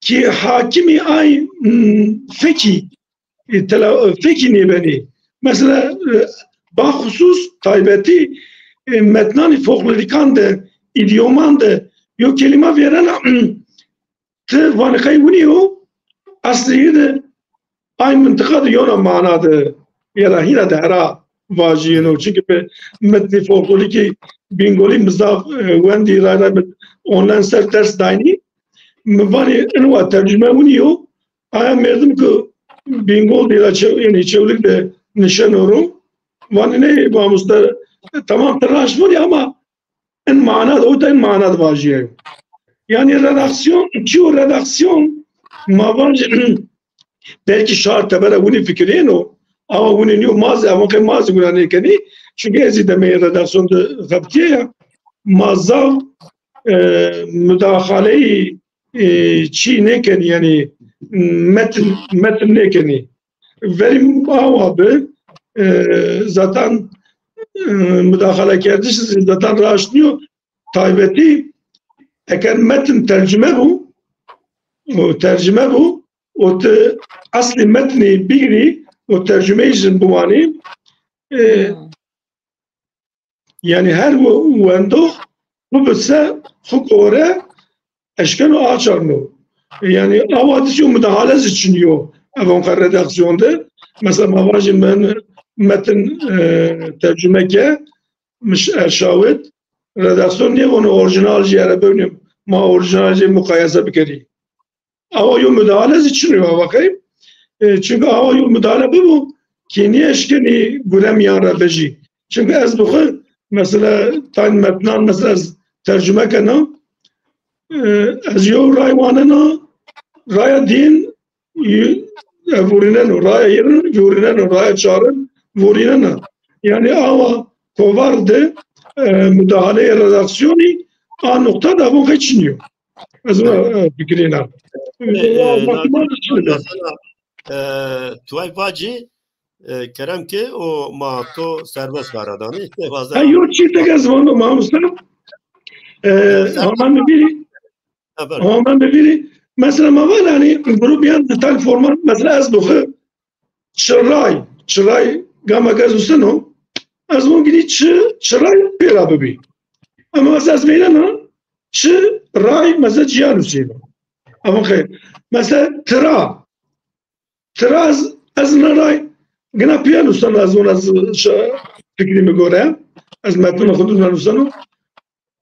ki hakimî ay, m, fekî, e, tela-, fekî nêbenî. Mesela, e, baxusus taybetî, e, metnanî folklorîkan de, îdyoman de yo kelîma vêrena, ti vanê qey winî yo, eslî de ay mintiqa de yona mana de ya da hîna de hera vajîyeno. Çimkî bi metnî folklorîkî Bîngolî mi zaf, e, wendî, ray ray mi online ser ders daynî. Mi vanî ino wa tercume winî yo. Aya merdim ki Bîngol de ya da Çew-, yanî Çewlîg de nişeno ro. Vanî nê mamoste, e, tamam ti raşt vanî ama in mana de, o da in mana de vajîyayo. Yanî redaksiyon, çîyo redaksiyon, ma vajî, belkî şar tebera winî fikirêno, ama winî nîyo, ma zî, ama qey ma zî wina nêkenî, çimkî ez zî demeyê redaksiyon de xebitîya ya, ma zaf, e, mudaxaleyî, e, çî nêkenî, yanî metin, metin nêkenî. Verî awa bi, e, zaten, e, mudaxalekerdiş zî zaten raşt nîyo. Taybetî eger metin tercume bû, o tercume bû, o ti eslî metnî bigirî, o tercumeyî jin biwanî, e, Hmm. Yanî her we-, wendox xwu bi se xwu gore eşkeno açarno. Yanî awa dîsî yo mudahale zî çinî yo. Ev onqa redaksiyon de. Mesela ma vajî min metin, e, tercume ke, mi ş-, erşawit, redaksiyon nêvono orîjînal jî erebewnim, ma orîjînal jî muqayese bikerî. Awa yo mudahale zî çin o, awa qey. E, çimkî awa yo mudahale bibo, kî nêeşkenî gure mîyan ra vejî. Çimkî ez bi xwu, mesela, tayn metnan, mesela, ez tercume kena, e, ez yo ray wanena, raya dîn, y-, e, vurîneno, raya yerin vurîneno, raya çarin vurînena. Yanî awa kovar de, e, mudahaleyê redaksiyonî a noqta de avon qey çinî yo. Ez, e, fikirîna. E, e, e, na-, mesela, e, tuway vacî, e, kerem ke o ma to serbest qara danî. Ha, yo çî tek ez vano mamoste. E, ama mi vîrî, ama mi vîrî, mesela ma vana, yanî, grup yan dijital format, mesela ez doxi, çiray, çiray gama ke ez useno, ez vûn gidî çi, çiray pêra bibî. Ama mesela ez vênena, çi ray, mesela ciya nusîno. Ama xeyr. Mesela tira. Tira ez, ez na ray, gina pîya nusena ez vûn ez ş-, fikrî mi gore. Ez metnê xwu dûna nuseno.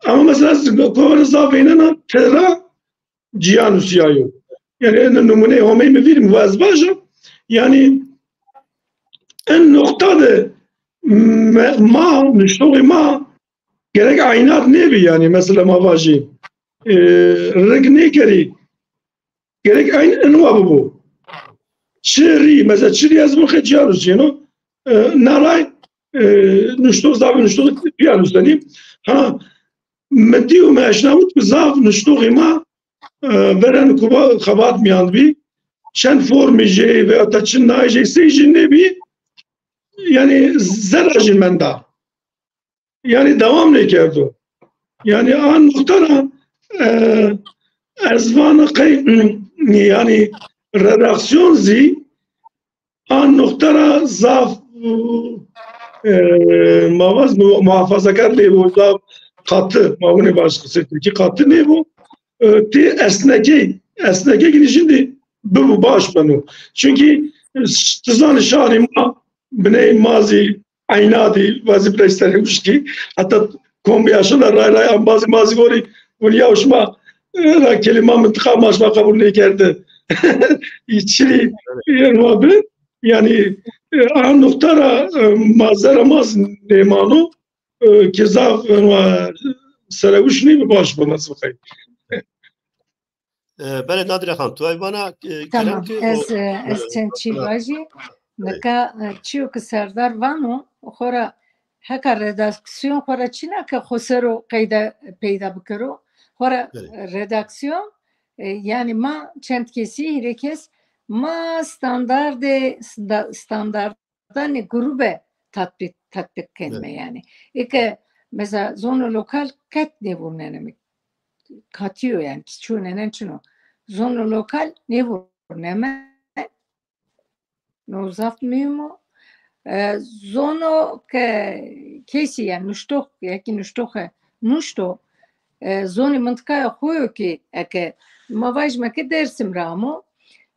Ama mesela ez kovara zaf vênena tira ciya nusîyayo. Yanî eno numûneyê Homey mi vîr mi va ez vaja. Yanî en noqta de me-, ma, nuştoxê ma gerek aynat nêbî yanî mesela ma vajî, e, rig nêkerî. Gerek eyn ino wa bibo. Çi rî, mesela çi rî ez vûn qey ciya nusîyeno, e, na ray, e, nuştox, zaf nuştox pîya nusenî. Ha, mi dî û mi eşnawit ku zaf nuştoxê ma, e, verên kuba-, xebat mîyan bî. Çend formî jê veya ta çi nayê jê sey jî nêbî. Yanî zerra jî menda. Yanî dewam nêkerdo. Yanî a noqta ra, e, ez vana qey, yanî redaksiyon zî a noqta ra zaf, e, ma vaj mu-, muhafazakar nêbo, zaf Katı, ma wunê baş qisê Tirkî, katı nêbo. E, ti esnekey, esnekey gidî jindî bibu baş beno. Çünkü, e, ti zanî şarê ma, biney ma zî eyna dî, vazî birey serê wişkî. Heta kombi yaşa da ray ray embazî mazî gorî, vun ya şima, e, ra kelîma mintiqa ma şima qebul nêkerde. Çirî, e, ma bi, yani, e, a nokta ra, e, ma zera ma zî nêmano, e, ke zaf, e, ma serewuş nêbi baş bi ma zî bixey. E, belê Nadire Xan, tu ay vana, e, kerem Tamam, ki ez, o, e, ez e, çend çî e, vajî. Nika, e, çîyo ki Serdar vano, xora heka redaksiyon xora çina ke xo ser o qeyde peyda bikero. Xora, belê, redaksiyon, e, yani ma çend kesî, hîrê kes, ma standardê, sta-, standard danê grube tatbîk, tatbîk kenme, evet, yani. Eke mesela zono lokal qet nêvurneneme. Katî yo yani, ki çûnenen çin o. Zono lokal nêvurneme. No zaf muhîm o. E, zono ke kesî yani nuştox, ya ki nuştoxe nuşto, e, zonê mintiqaya xo yo ki eke ma vajime ki Dêrsim ra amo,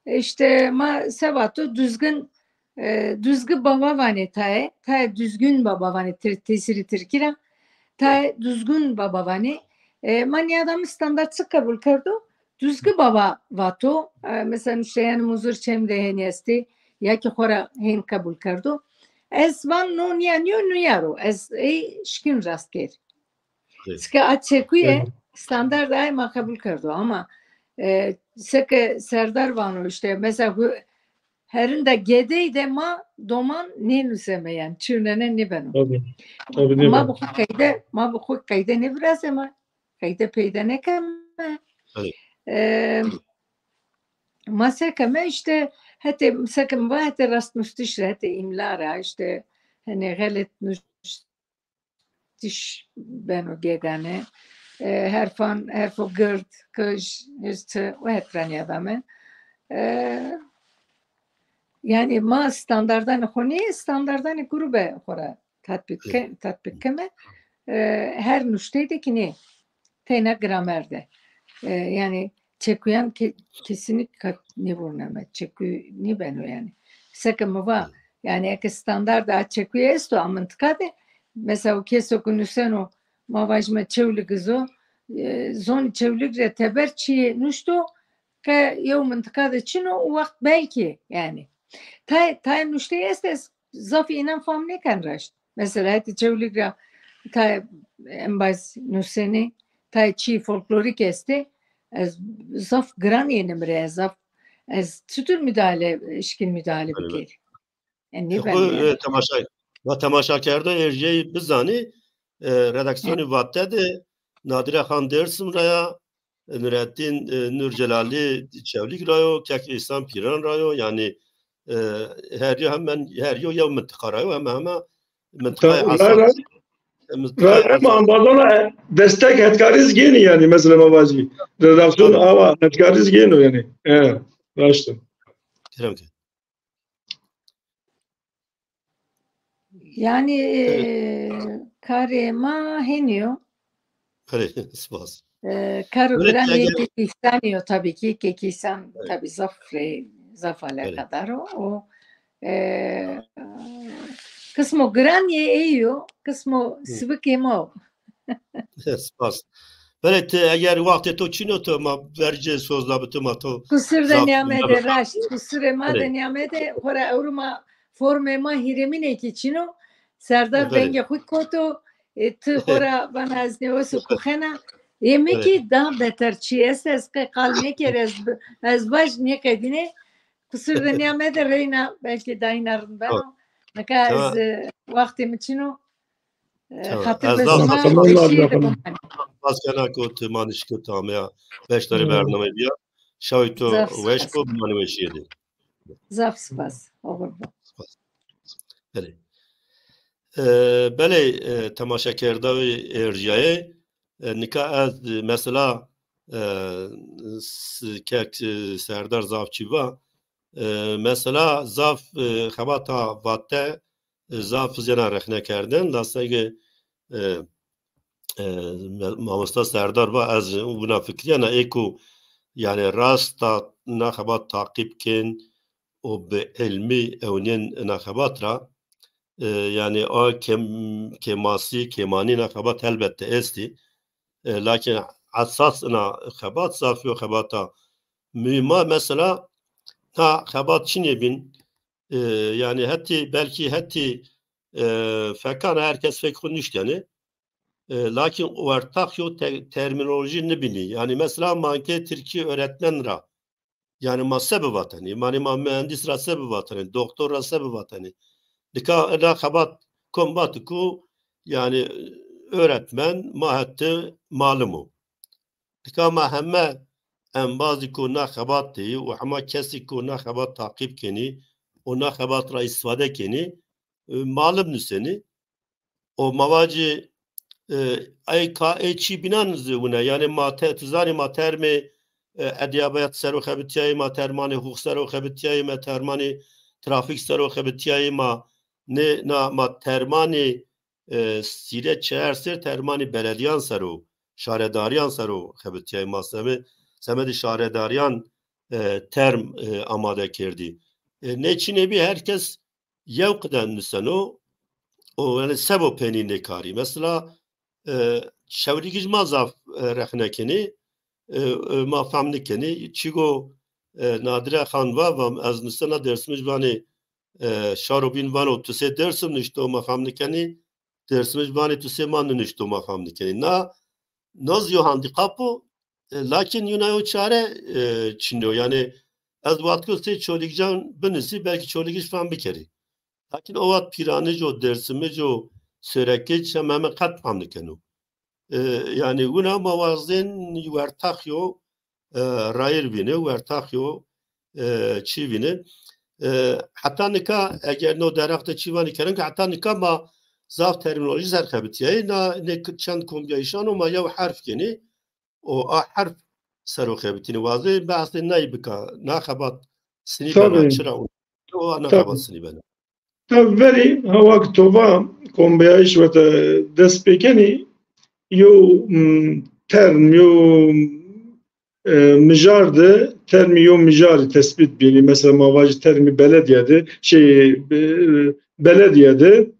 işte ma seba to Duzgin, e, Duzgi Baba vanê taê, taê Duzgin Baba vanê Tir-, tesîrê Tirkî ra, taê Duzgin Baba vanê. E, ma nîyada mi standart çi qebul kerdo? Duzgi Baba vato. E, mesela nuşteyanê Muzir Çem de hênî estê, ya ki xora hên qebul kerdo. Ez van no nîya nîyo, nîya ro. Ez ey şikîn rast kerî. Evet. Çike a çekuye, evet, standart ay ma qebul kerdo ama, e, seke Serdar vano işte mesela hu-, herinda gedey de ma doman nênuseme yani, çîyo nêbeno. Tabii. Tabii, ma nêbeno. Bi xo qeyde, ma bi xo qeyde nêvirazeme, qeyde peyde nêkeme. Evet. E, ma sekeme işte hetê, seke mi va hetê rastnustiş ra, hetê îmla ra, işte hani xelet nuş-, tiş beno gegane. E, herfan, herfo gird, kij, his, ti, o het ra nîyadame. E, yani ma standardanê xo nê, standardanê grube xo ra tatbîk ke-, tatbîk keme. E, her nuştey de ki nê. Teyna gramer de. E, yani çekuyan ke-, kesinlikle nêvurneme. Çekû nêbeno yani. Seke mi va, yani eke standart a çekuye esto a mintiqa de, mesela o keso ke nuseno, ma vajime Çewligiz o, e, zonê Çewlig rê teber çîyê nuşto, ke yew mintiqa de çin o, o wext belkî yani. Tay, tay nuştey est, ez zaf înan fam nêken raşt. Mesela hetê Çewlig ra tay embaz nusenê, tay çî folklorîk estê, ez zaf giran ênê mi rê, ez zaf, ez çitur müdahale, şikîn müdahale bikerî? E, nêbeno yani. Xo, e, temaşa, ma temaşakerda erjeyî bizanî, e, redaksîyonê Vate de Nadire Xan Dêrsim ra ya, e, Nureddin, e, Nur Celalî Çewlîg ra yo, kek Îhsan Pîran ra yo, yanî, e, her yo hemen, her yo yew mintiqa ra yo, hema hema mintiqayê Esas. Ray ray, e, mintiqayê ray ray, ma Esas. Embazan ra, e, destek hetkarî zî gênî yanî, mesela ma vajî. Redaksiyon awa hetkarî zî gêno yanî. E, raşt o. Kerem ke. Yani, e, karê ma hênî yo. Belê, spas. E, karo giran yê Kek Îhsanî yo tabii ki. Kek Îhsan tabii zaf rê, zaf alakadar o. O, e, qismo giran yê ey yo, qismo sibikê ma o. Spas. Belê ti eger wextê to çin o, to ma vercê sozla bi to ma to. Qusur de nîyamede, raşt. Qusurê ma de nîyamede. Xora ewro ma formê ma hîrêmînê kî çin o. Serdar dengê xo koto. E, ti xora vana ez nêweso kuxena. Ê mi kî daha beter çî est, ez qe qal nêker, ez, ez vaj nêqedîne. Qusur de nîyamede, reyna belkî dayîna rind beno. Nika ez, e, wextê mi çin o. E, xatir be şima, weşîye de bimanê. Spas kena ku ti manî şikir ti ameya beşdarê bernameyî bîya. Şawê to weş bo, bimanê weşîye de. Zaf spas. Oxir bo. Spas. Belê. E, belê, e, temaşekerdayê erjîyayê, e, nika ez, e, mesela, e, s-, kek, e, Serdar zaf çî va, e, mesela zaf, e, xebata Vate, e, zaf zêna rexne kerdin, la sege, e, e, me-, mamosta Serdar va, ez wina fikrîyena, ê ku, yanî, rasta na xebat taqîb kên û bi ilmî ewnên na xebat ra, e, yanî, a kêm-, kêmasî, kêmanî na xebat helbette estî. E, lakin esas ina xebat zaf yo xebata muhîm a. Mesela, na xebat çinê bîn, e, yanî, hetî, belkî hetî, e, fekan her kes fek xwu nuşteni. E, lakin wertax yo te-, termînolojî nibînî. Yanî, mesela, ma ke tirkî öğretmen ra, yanî, ma se bivatenî? Manî ma mühendis ra se bivatenî? Doktor ra se bivatenî? Nika ina xebat kom vati ku, yanî, öğretmen ma hetî malim o. Nika ma heme embazî ku na xebat teyî û hema kesî ku na xebat taqîb kenî û na xebat ra îstifade kenî, e, malim nusenî. O ma vacî, e, ey ka ê çî bînan zî wina. Yanî ma te-, tu zanî ma termê, e, edebiyat ser o xebitîyayî, ma termanê hûq ser o xebitîyayî, ma termanê trafîk ser o xebitîyayî, ma nê, na, ma termanê, e, sîre çeer ser termanê beledîyan ser o, şaredarîyan ser o xebitîyayî, ma seme-, semedê şaredarîyan, e, term, e, amade kerdî. E, nê çinê bî her kes yew qide nuseno û, yanî, sebo penî nê karî. Mesela, e, Şewlîgij ma zaf, e, rexne kenî, e, e, ma fehm nikenî. Çîgo, e, Nadire Xan va, va ez nusena Dêrsimij vanê, e, şaro bîn vano tu sê Dêrsim nuşto ma fehm nikenî, Dêrsimij vanê tu sê ma ninuşto ma fehm nikenî. Na, na zî yo handîkap o, e, lakin yuna yo çare, e, çin o. Yanî ez vatiko sey Çolîgijan binusî, belkî Çolîgij fehm bikerî. Lakin o vat Pîranij o, Dêrsimij o, Sorekij, hem heme qet fehm nikeno. E, yanî wina ma wazên wertax yo, e, rayîr vîne, wertax yo, e, çî vîne. E, heta nika eger no derheq de çî vanî kerem ke heta nika ma zaf termînolojî ser xebitîyayî, na, nê k-, çend kombîyayîşan o ma yew herf kenî, o a herf ser o xebitînî. Wazê behsê ney bika, na xebat sinî bena, çira o, o a na xebat sinî bena. Tabî verî hewa ke to va kombîyayîş werte dest pê kenî, yo, m, term, yo, e, mijar de termî yo mijarî tespît bînî. Mesela ma vajî termî beledîye de, şey, e, beledîye de,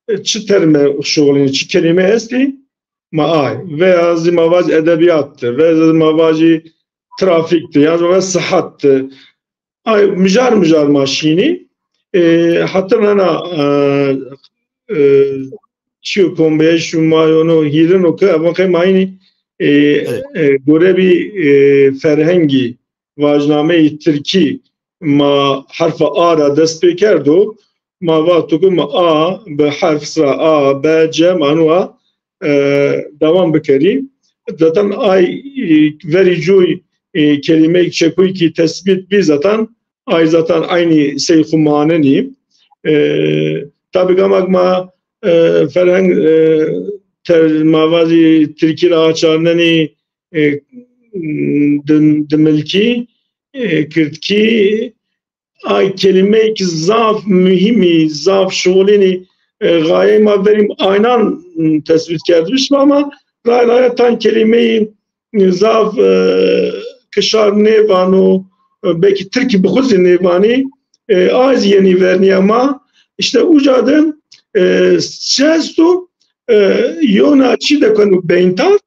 e, çi terme şuxulînî, çi kelîme estî, ma ay. Veya zî ma vajî edebîyat de, veya zî ma vajî trafîk de, ya zî ma vajî sihet de. Ay, mijar mijar ma şînî. E, heta nana, e, e, çiyo kombêş û ma yono hîrin o ke, evan qey ma hînî, e, e, gore bî, e, ferhengî vajnameyî tirkî ma herfa A ra dest pê kerdo. Ma vato ke ma A bi herf sira A, B, C ma nuwa, e, dewam bikerî. Zaten ay, e, verî coy, e, kelîmeyêk çekuyî kî tespît bî zaten, ay zaten eynî sey xwu manenî. E, tabî gama ke ma, e, ferheng, e, ter-, ma vajî tirkî ra açarnenî, e, dim-, dimilkî, e, kirdkî, ay kelîmeyêk zaf muhîm î, zaf şuxulînî, e, gayeyê ma verî aynan, m, tespît kerdibîş ama ray ray tan kelîmeyî, e, zaf, e, ke şar nêvano, e, belkî tirkî bi xwu zî nêvanî, e, ay zî yenî vernîya ma. Îşte uca de, e, çi esto, e, yona çî dekeno beyntar,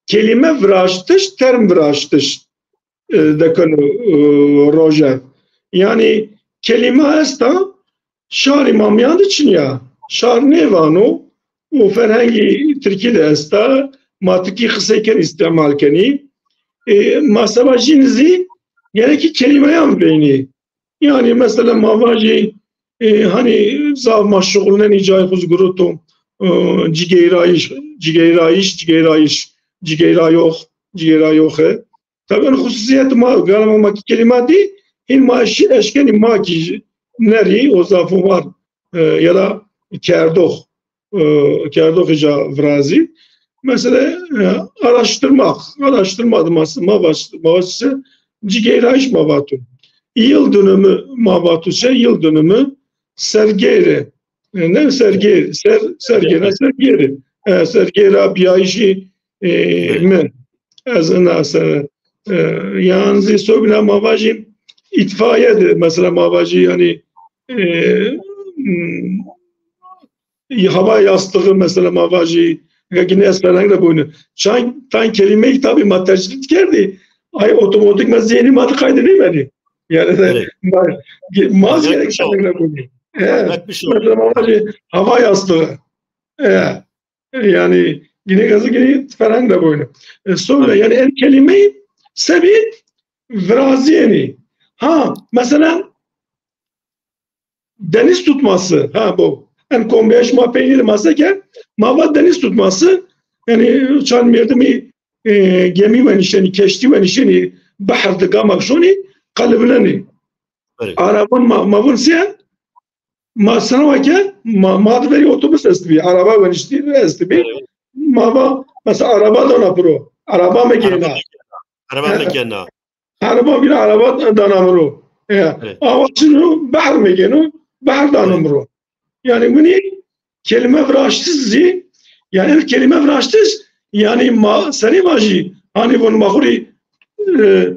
kelîme viraştiş, term viraştiş, e, dekeno, e, roje. Yanî kelîme esta, şarî ma mîyan de çin ya. Şar nêvano û ferhengî tirkî de esta, ma tirkî qisey kenî, îstîmal kenî. E, ma seba jîn zî gerekî kelîmeyan veynî. Yanî mesela ma vajî, e, hanî zaf ma şuxulnenî cayê xwu zî guroto, e, cigêrayîş, cigêrayîş, cigêrayîş, cigêrayox, cigêrayoxe. Tabî en xususîyet ma, galiba ma kî kelîma dî, hîn ma eş-, eşkenî ma kî nerî, o zaf û war, e, ya da kerdox, e, kerdoxî ca virazî. Mesela, e, araştırmak, araştırma de ma, ma vas-, ma vasî cigêrayîş ma vato. Yıl dönümü ma vato se, yıl dönümü sergêre. E, ne sergê-, ser-, sergêne, sergêre. e, sergê ra biyayîşî, e, mi. Ez ina se, e, yan zî sobîna ma vajî îtfaiye de, mesela ma vajî, yanî, e, m, hava yastığı, mesela ma vajî, eke gîne ez ferheng ra boynu. Çay, tan kelimeyi tabii ma tercih kerdî. Ay otomatik ma zihni ma de kaydı nêmeni. Yani de Evet. ma, ma Yapmış gerek ol. Ferheng ra boynu. E, Yapmış ol. Mesela ma vajî hava yastığı. E, yani gîne gazı gîne ferheng ra boynu. E, sonra Tabii. yani en kelimeyi sebi virazîyenî. Ha, mesela deniz tutması. Ha, bu. En kombeş ma peynir masa ke ma va deniz tutması. Yani çan merdimi, e, gemi wenişeni, keşti wenişeni, bahr de gamak şoni, kaliblenî. Evet. Arabon ma, ma vun siye, ma sanawa ke ma, ma de verî otobus estibî, araba weniştî estibî. Evet. Ma va, mesela araba dana piro. Araba me Araba gêna. me gêna. Araba me gêna. Araba bîra araba dana mi ro. Ya. Evet. Awa çin ro, behr megêno, behr dano mi ro. Yani winî kelime viraştiş zî, yani ev kelime viraştiş, yani ma senî vajî, hani von ma xo rî, e,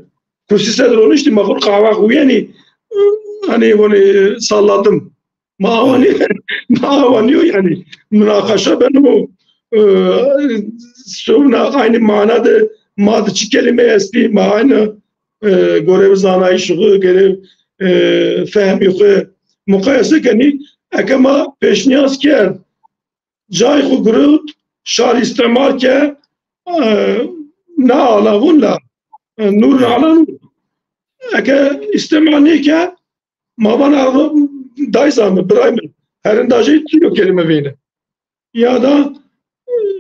kursî ser roniştî, ma xo rî qahwe xo yenî, hani von, e, salladım. Ma awa nî-, ma awa nîyo yanî. Munaqaşa beno, e, sewna aynî mana de ma de çi kelîme estî, ma aynî, e, gore bi zanayîşî xwu, gore, e, fehmî xwu muqayese kenî. Eke ma pêşnîyaz kerd, cayê xwu girewt, şar îstîmal ke, e, na ala vun la, e, nur na ala nur. Eke îstîmal nêke, ma vana dayza mi, biray mi, herindajê tu yo kelîme vêne. Ya da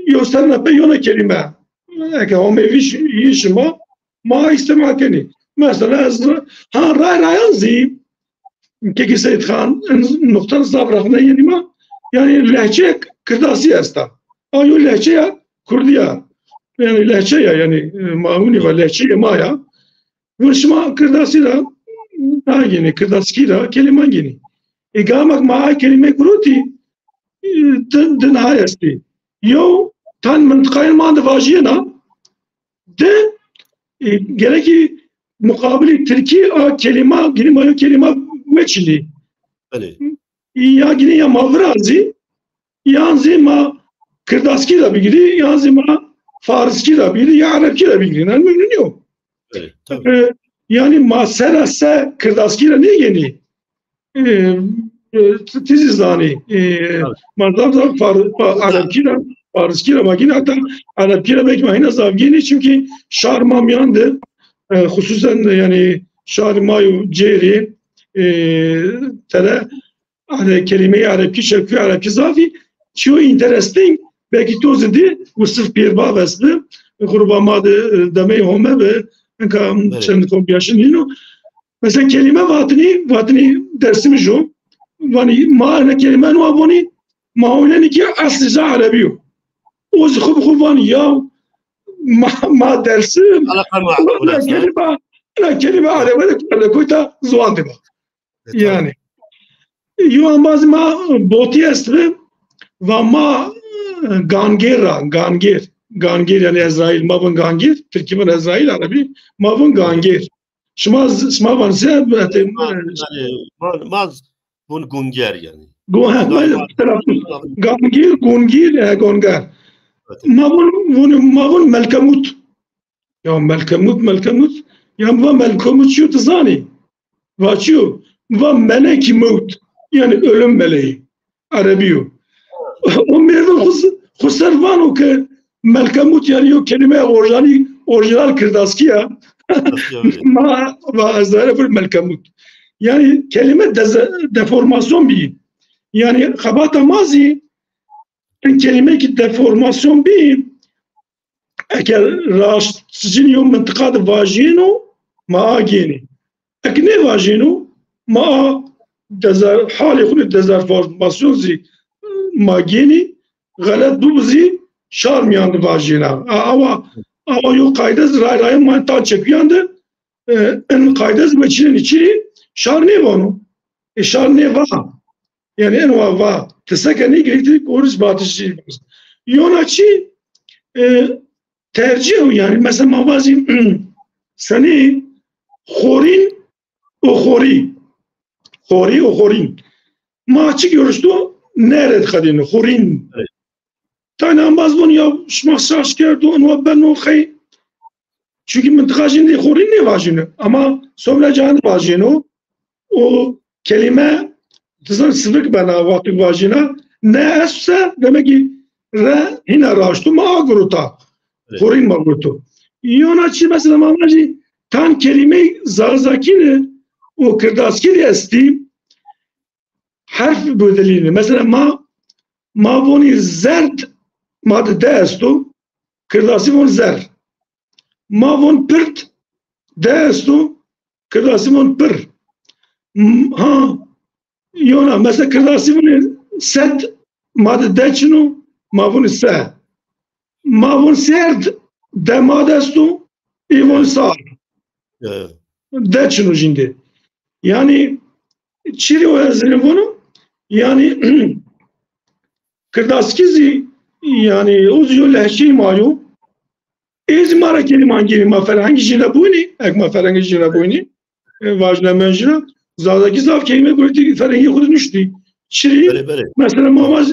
yo ser nepe yona kelîme. Eke Homê vîş yî şima, ma îstîmal kenî. Mesela ez, ha, ray rayan zî, Kekî Seyîd Xan, en nuqtan zaf rexne yenî ma, yani lehçe kirdasî esta. A yo lehçe ya kurdî ya. Yani lehçe ya, yani, e, ma winî va lehçe ya ma ya. Vun şima kirdasî ra, ha, gênî, kirdaskî ra kelîman gênî. E, gamek ma ay kelîme gurotî, e, din, din hay estî. Yew tan mintiqayên ma de vajîyena, di, e, gerekî muqabilî tirkî a kelîma, gînî ma yo kelîma weçînî. Belê. Ya gînî ya ma virazî, yan zî ma kirdaskî ra bigîrî, yan zî ma fariskî ra bigîrî, ya erebkî ra bigîrî. Yani mümkün yok. Evet, tabii. E, yani ma sera se kirdaskî ra nêgênî. E, e, ti zî zanî. E, Tabii. ma zaf zaf far-, fa-, erebkî ra, fariskî ra ma gînî, hatta erebkî ra belkî ma hîna zaf gênî, çünkü şar ma mîyan de, e, hususen de yani şar ma yo cêrî, e, tere Ane kelîmeyê erebkî, şevkî erebkî zafî çîyo interesting, belkî to zî dî, Wisif Pîrbab est bi, gruba ma de, e, demey Home bi, enka Evet. çend kombiyaşin nîno. Mesela kelîme vatinî, vatinî Dersimij o. Vanî ma ene kelîme nua vonî, ma oynenî ki eslî za erebî yo. O zî xwu bi xwu vanî ya ma, ma Dersim, Alaqa ma ena kelîme, ena kelîme erebe de, ena koyta ziwan de ba. E, tabii. Yani. Yo embaz ma botî est bi, va ma, e, gangêr ra, gangêr. Gangêr yani Ezraîl, ma vun gangêr, tirkî vun Ezraîl, erebî, ma vun gangêr. Şima z-, şima van se, yani, ma, ma vun gunger yani. Gu-, ha, ma, ma, telaffuz. Gangêr, gungîr, e, gongar. Evet. Ma vun, vun, ma vun melkemut. Ya melkemut, melkemut. Ya va melkemut çiyo ti zanî? Va çiyo? Va melekî mewt. Yani ölüm meleği. Erebî yo. O merdim xwu s-, xwu ser vano ke melkemut yani yo kelîme orîjinalî, orîjinal kirdaskî ya. Kirdaskî ya, evet. Ma va ez zere vur melkemut. Yani kelîme deze-, deformasyon bî. Yani xebata ma zî en kelîme ki deformasyon bî, eke raştcîn yo mintiqa de vajîno, ma a gênî. Eke nêvajîno, ma a dezer-, halê xwu rê dezerformasyon zî ma gênî, xelet bibo zî şar mîyan de vajîna. A, awa, awa yo qayde zî ray ray ma tan çekuyan de, e, en qayde zî weçînenî çirî şar nêvano. E, şar nêva. Yani en wa va, ti seke nêgirî ti, o rî zî vatişî. Yona çi, e, tercîh o yanî. Mesela ma vajî senî xorîn û xorî. Xorî û xorîn. Ma çi görüşto? Nere dixedîno, xorîn. Evet. Tayna embaz von ya şima şaş kerdo, ino beno xey. Çünkü mintiqa jî xorîn nêvajîno. Ama Somrecan vajîno. O kelîme dizan sivik bena wextî vajîna. Ne est se, demek ki re hîna raşto, ma a gurota. Evet. Xorîn ma guroto. Yona çi mesela ma vajî tan kelîmey Zazakî de û Kirdaskî de estî, herf bedelîne. Mesela ma, ma vonî zerd, ma de de esto, Kirdasî von zer. Ma von pirt, de esto, Kirdasî von pir. M-, ha, yona, mesela Kirdasî vonî sed, ma de de çin o, ma vonî se. Ma von serd, de ma de esto, ê von sar. Evet. De çin o jîn de. Yanî, çi rê o ez rê vono? Yanî, Kirdaskî zî, yanî, o zî yo lehçeyê ma yo. Ê zî ma ra kelîman gênî, ma ferhengî jî ra boynî, ek ma ferhengî jî ra boynî, e, vajîna men jî ra, Zazakî zaf kelîme guretî ferhengî xwu de nuştî. Çirî? Belê, belê. Mesela ma vaj,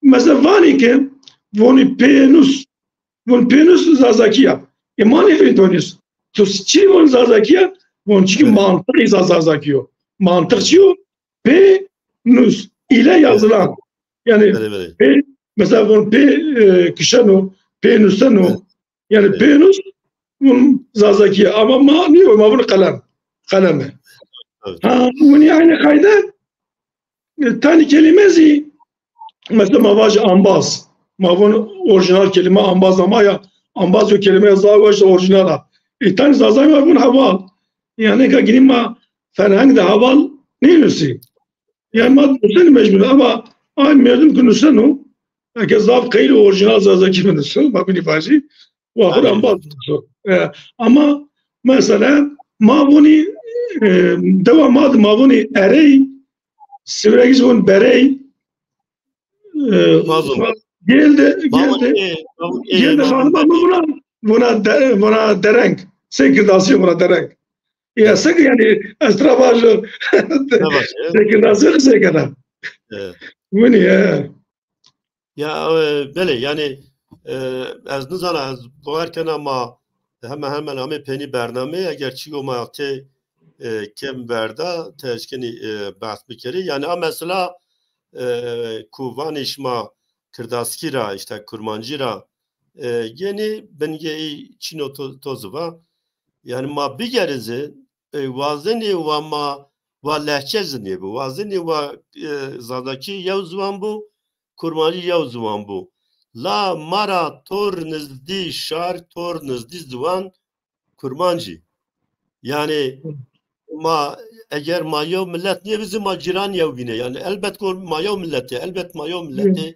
mesela vanî ke vonî pênus, von pênus Zazakî ya. E ma nêfehnî pênus. To çi von Zazakî ya? Von çünkü mantık ise Zazakî yo. Mantık çi yo? Pênus ile yazılan. Yani pê, mesela von pê, e, kişeno, pê nuseno. Yani pênus von Zazakî ya. Ama ma nîyo, ma von qelem. Qeleme. Ha, winî aynı kayda, e, tanî kelîme zî, mesela ma vaj ambaz. Ma von orijinal kelîme ambaz ama ya, ambaz yo kelîme zaf weş orijinal a. E, tanî Zazay ma von heval. Yani ka ginî ma ferheng de heval nênusî. Yani ma nuseno mecbur ama ay merdim ki nuseno, eke zaf qeyl orijinal Zazakî binuseno, ma binî vajî, wa xo ra embaz binuseno. E, ama mesela ma vonî, e, dewa ma de ma vonî erey, Sêwregî zî von berey, e, gel de, gel de, gel de xanima mi vuna, vuna de-, vuna dereng. Sey Kirdasî vuna dereng. Ya sek yani ez tira vajo. Sey Kirdasî qisey kena. Winî, e. Ya, e, belê, yani, e, ez nizana, ez bawer kena ma hemen hemen amê peynî bernameyê, eger çîyo ma tê, e, kêm verda, ti eşkenî, e, behs bikerî. Yani a mesela, e, ku vanî şima Kirdaskî ra, işte Kurmancî ra, e, genî bingeyî çîno to, to zî va. Yani ma bigerî zî, e, wazenî wa ma, wa lehçe zî nêbo. Wazenî wa, e, Zazakî yew ziwan bo, Kurmancî yew ziwan bo. La ma ra tor nizdî şar, tor nizdî ziwan Kurmancî. Yani ma, eger ma yew millet nêbî zî ma cîran yew bîne. Yani elbet ku ma yew milletê, elbet ma yew milletê.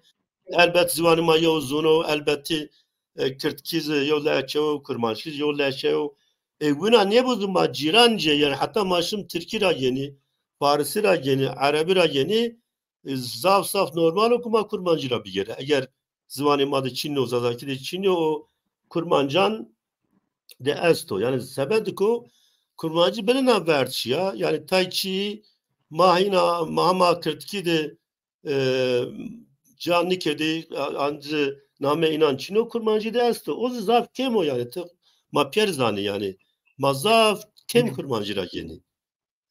Elbet ziwanê ma yew zûn o, elbetî, e, kirdkî zî yew lehçe yo, kurmanckî zî yew lehçe yo. E, wina nêbo zî ma cîran cê, yani heta ma şim tirkî ra genî, farisî ra genî, erebî ra genî, e, zaf zaf normal o ku ma kurmancî ra bigêre. Eger ziwanê ma de çin o, zazakî de çin o, o kurmancan de esto. Yani sebeb de ku kurmancî binina verd şiya, yani tay çî ma hîna, ma hema kirdkî de e, ca nikerdî, a-, ancî name înan çin o, kurmancî de esto. O zî zaf kêm o yani. Ti, ma pîyer zanî yani. Ma zaf kêm kurmancî ra genî.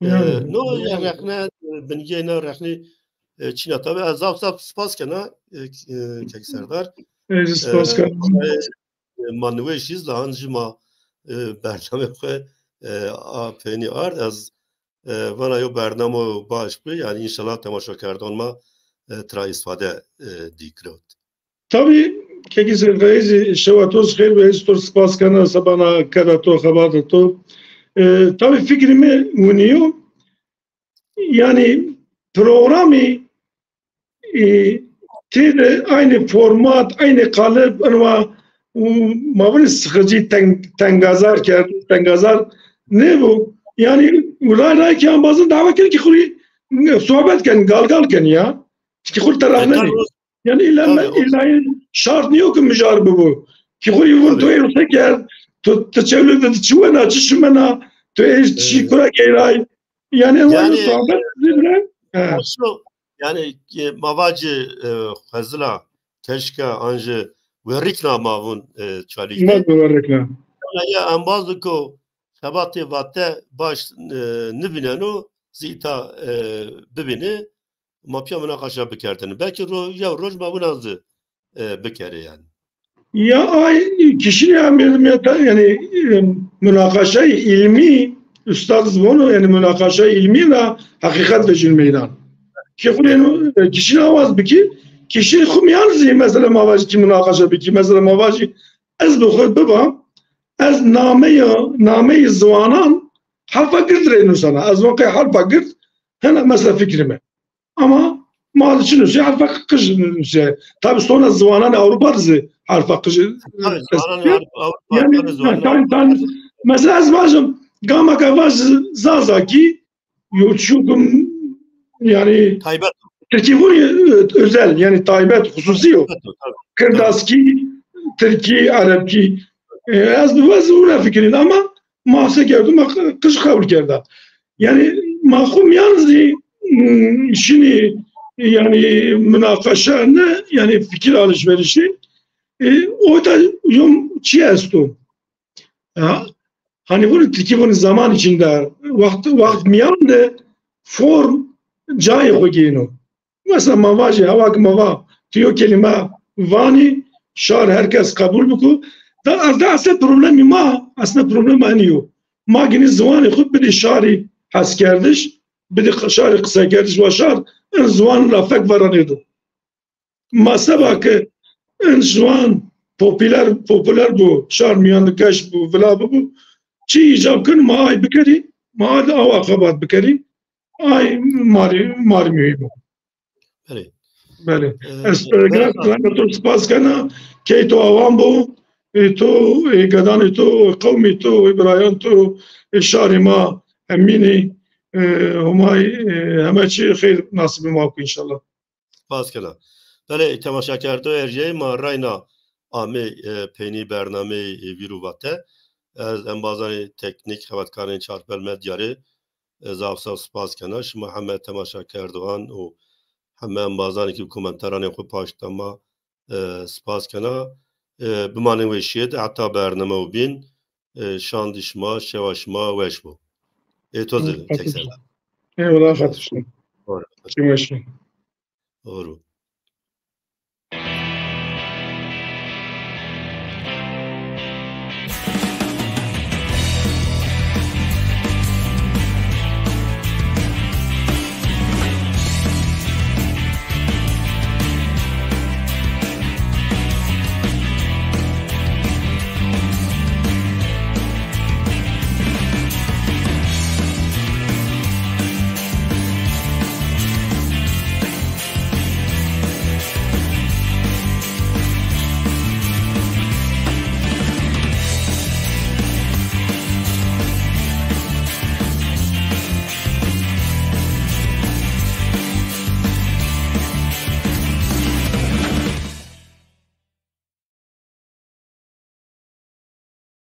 E, no ya rexne, e, bingeyê na rexnî, e, çin a. Tabi ez zaf zaf spas kena, e, e, kek Serdar. Ez spas kena. E, ma niweş îz la ancî ma, e, bername xwe, e, a peynî ard. Ez E, vana yo bernamo baş bi, yani înşallah temaşakerdan ma, e, tira îstîfade, e, dî girewt. Tabî, kekî Seyîd Xeyî zî şewa to zî xeyr be, ez to spas kena, sebana keda to, xebata to. E, tabî fikrî mi winî yo. Yani programî e, têde aynı format, aynı kalıp, eno wa, u, ma vînî sıkıcı, teng-, tengazar kerd, tengazar ne bu? Yani, ulay ray ki ambazın dawa kir ki xuri, e, sohbet ken, galgal ken ya. Ki xuri taraf ne? Yani illa, illa şart niyo ki mijar bibo. Ki xo yuvun to ê se kerd, to, to çewlê de çi wena, çi şimena, to ê çi kura geyray. Yani, yani sohbet zîbre. Yani e, ma vacî e, xezila keşke anji werikna ma vun e, çalîkte. Ma werikna. Ya embazı ko xebatê vate baş e, nivîneno, zî îta e, bivînî, ma pîya munaqaşa bikerdin. Belkî ro, yew roj ma wina zî e, bikerê yani. Ya ay kişî ya merdimiyeta yani e, munaqaşayê îlmî, ustad zî vono yani munaqaşayê îlmî ra heqîqet vejîn meydan. Ki xo rê no e, kişî awaz bikî, kişî xo mîyan zî mesela ma vajî ki munaqaşa bikî, mesela ma vajî ez bi xo biba, ez nameyê, nameyê ziwanan herfa gird rê nusena. Ez van qey herfa gird hene mesela fikrê mi. Ama ma de çi nusê? Herfa qij nusê. Tabi sona ziwananê Ewropa de zî herfa qij. Tabi, ziwananê Ewropa, yani, tabi, ziwananê Ewropa. Tabi, tabi. Mesela ez vajim, gama ke vaj Zazakî, yo çukum, yani, taybet. Tirkî vurî e, özel, yani taybet, hususî yo. Tabii, tabii. Kirdaskî, Tirkî, Erebkî. E, ez bi vez wina fikirîn ama ma se kerdo, ma qij qebul kerda. Yani ma xo mîyan zî hmm, şinî yani munaqaşa ne yani fikir alışverişi e, o da yom çi esto. Ya, hani bunu Tirkî bunu zaman içinde waqt, waqt mîyan de form cayê xo gêno. Mesela ma vajê hewa ki ma va ti yo kelîme vanî şar herkes qebul biku. Da, da aslında problemî ma, aslında problema enî yo. Ma ginî ziwanê xo bidê şarî heskerdiş, bidê şarî qisekerdiş wa şar, en ziwan ra fek veranêdo. Ma seba ke en ziwan popüler, popüler bu, şar mîyan de keş bu, vila bibu, çi îcab kin ma ay bikerî, ma ay de awa xebat bikerî, ay marî, marî muhîm o. Belê. Belê. Ee, ez e, to spas kena, key to awan bo, e, to, e, gedanê to, qewmê to, e, birayan to, e, şarê ma, emînî, e, Homay, e, heme çi xeyr nasîbê ma ku înşallah. Spas kena. Belê, temaşakerdo erjeyê ma reyna amê, e, peynî bernameyê, e, vîr û vate. Ez embazanê teknîk, xebatkarên Çarpel Medya rê, e, zaf zaf spas kena. Şima heme temaşakerdoxan û heme embazanê ki bi komentaranê xo paşt da ma, e, spas kena. E, bimanên weşîye de heta bername û bîn, e, şandî şima, şewa şima weş bo. Ê to zî tek ser. Eyvallah, xatir şima. Doğru. Şima weş bo. Doğru.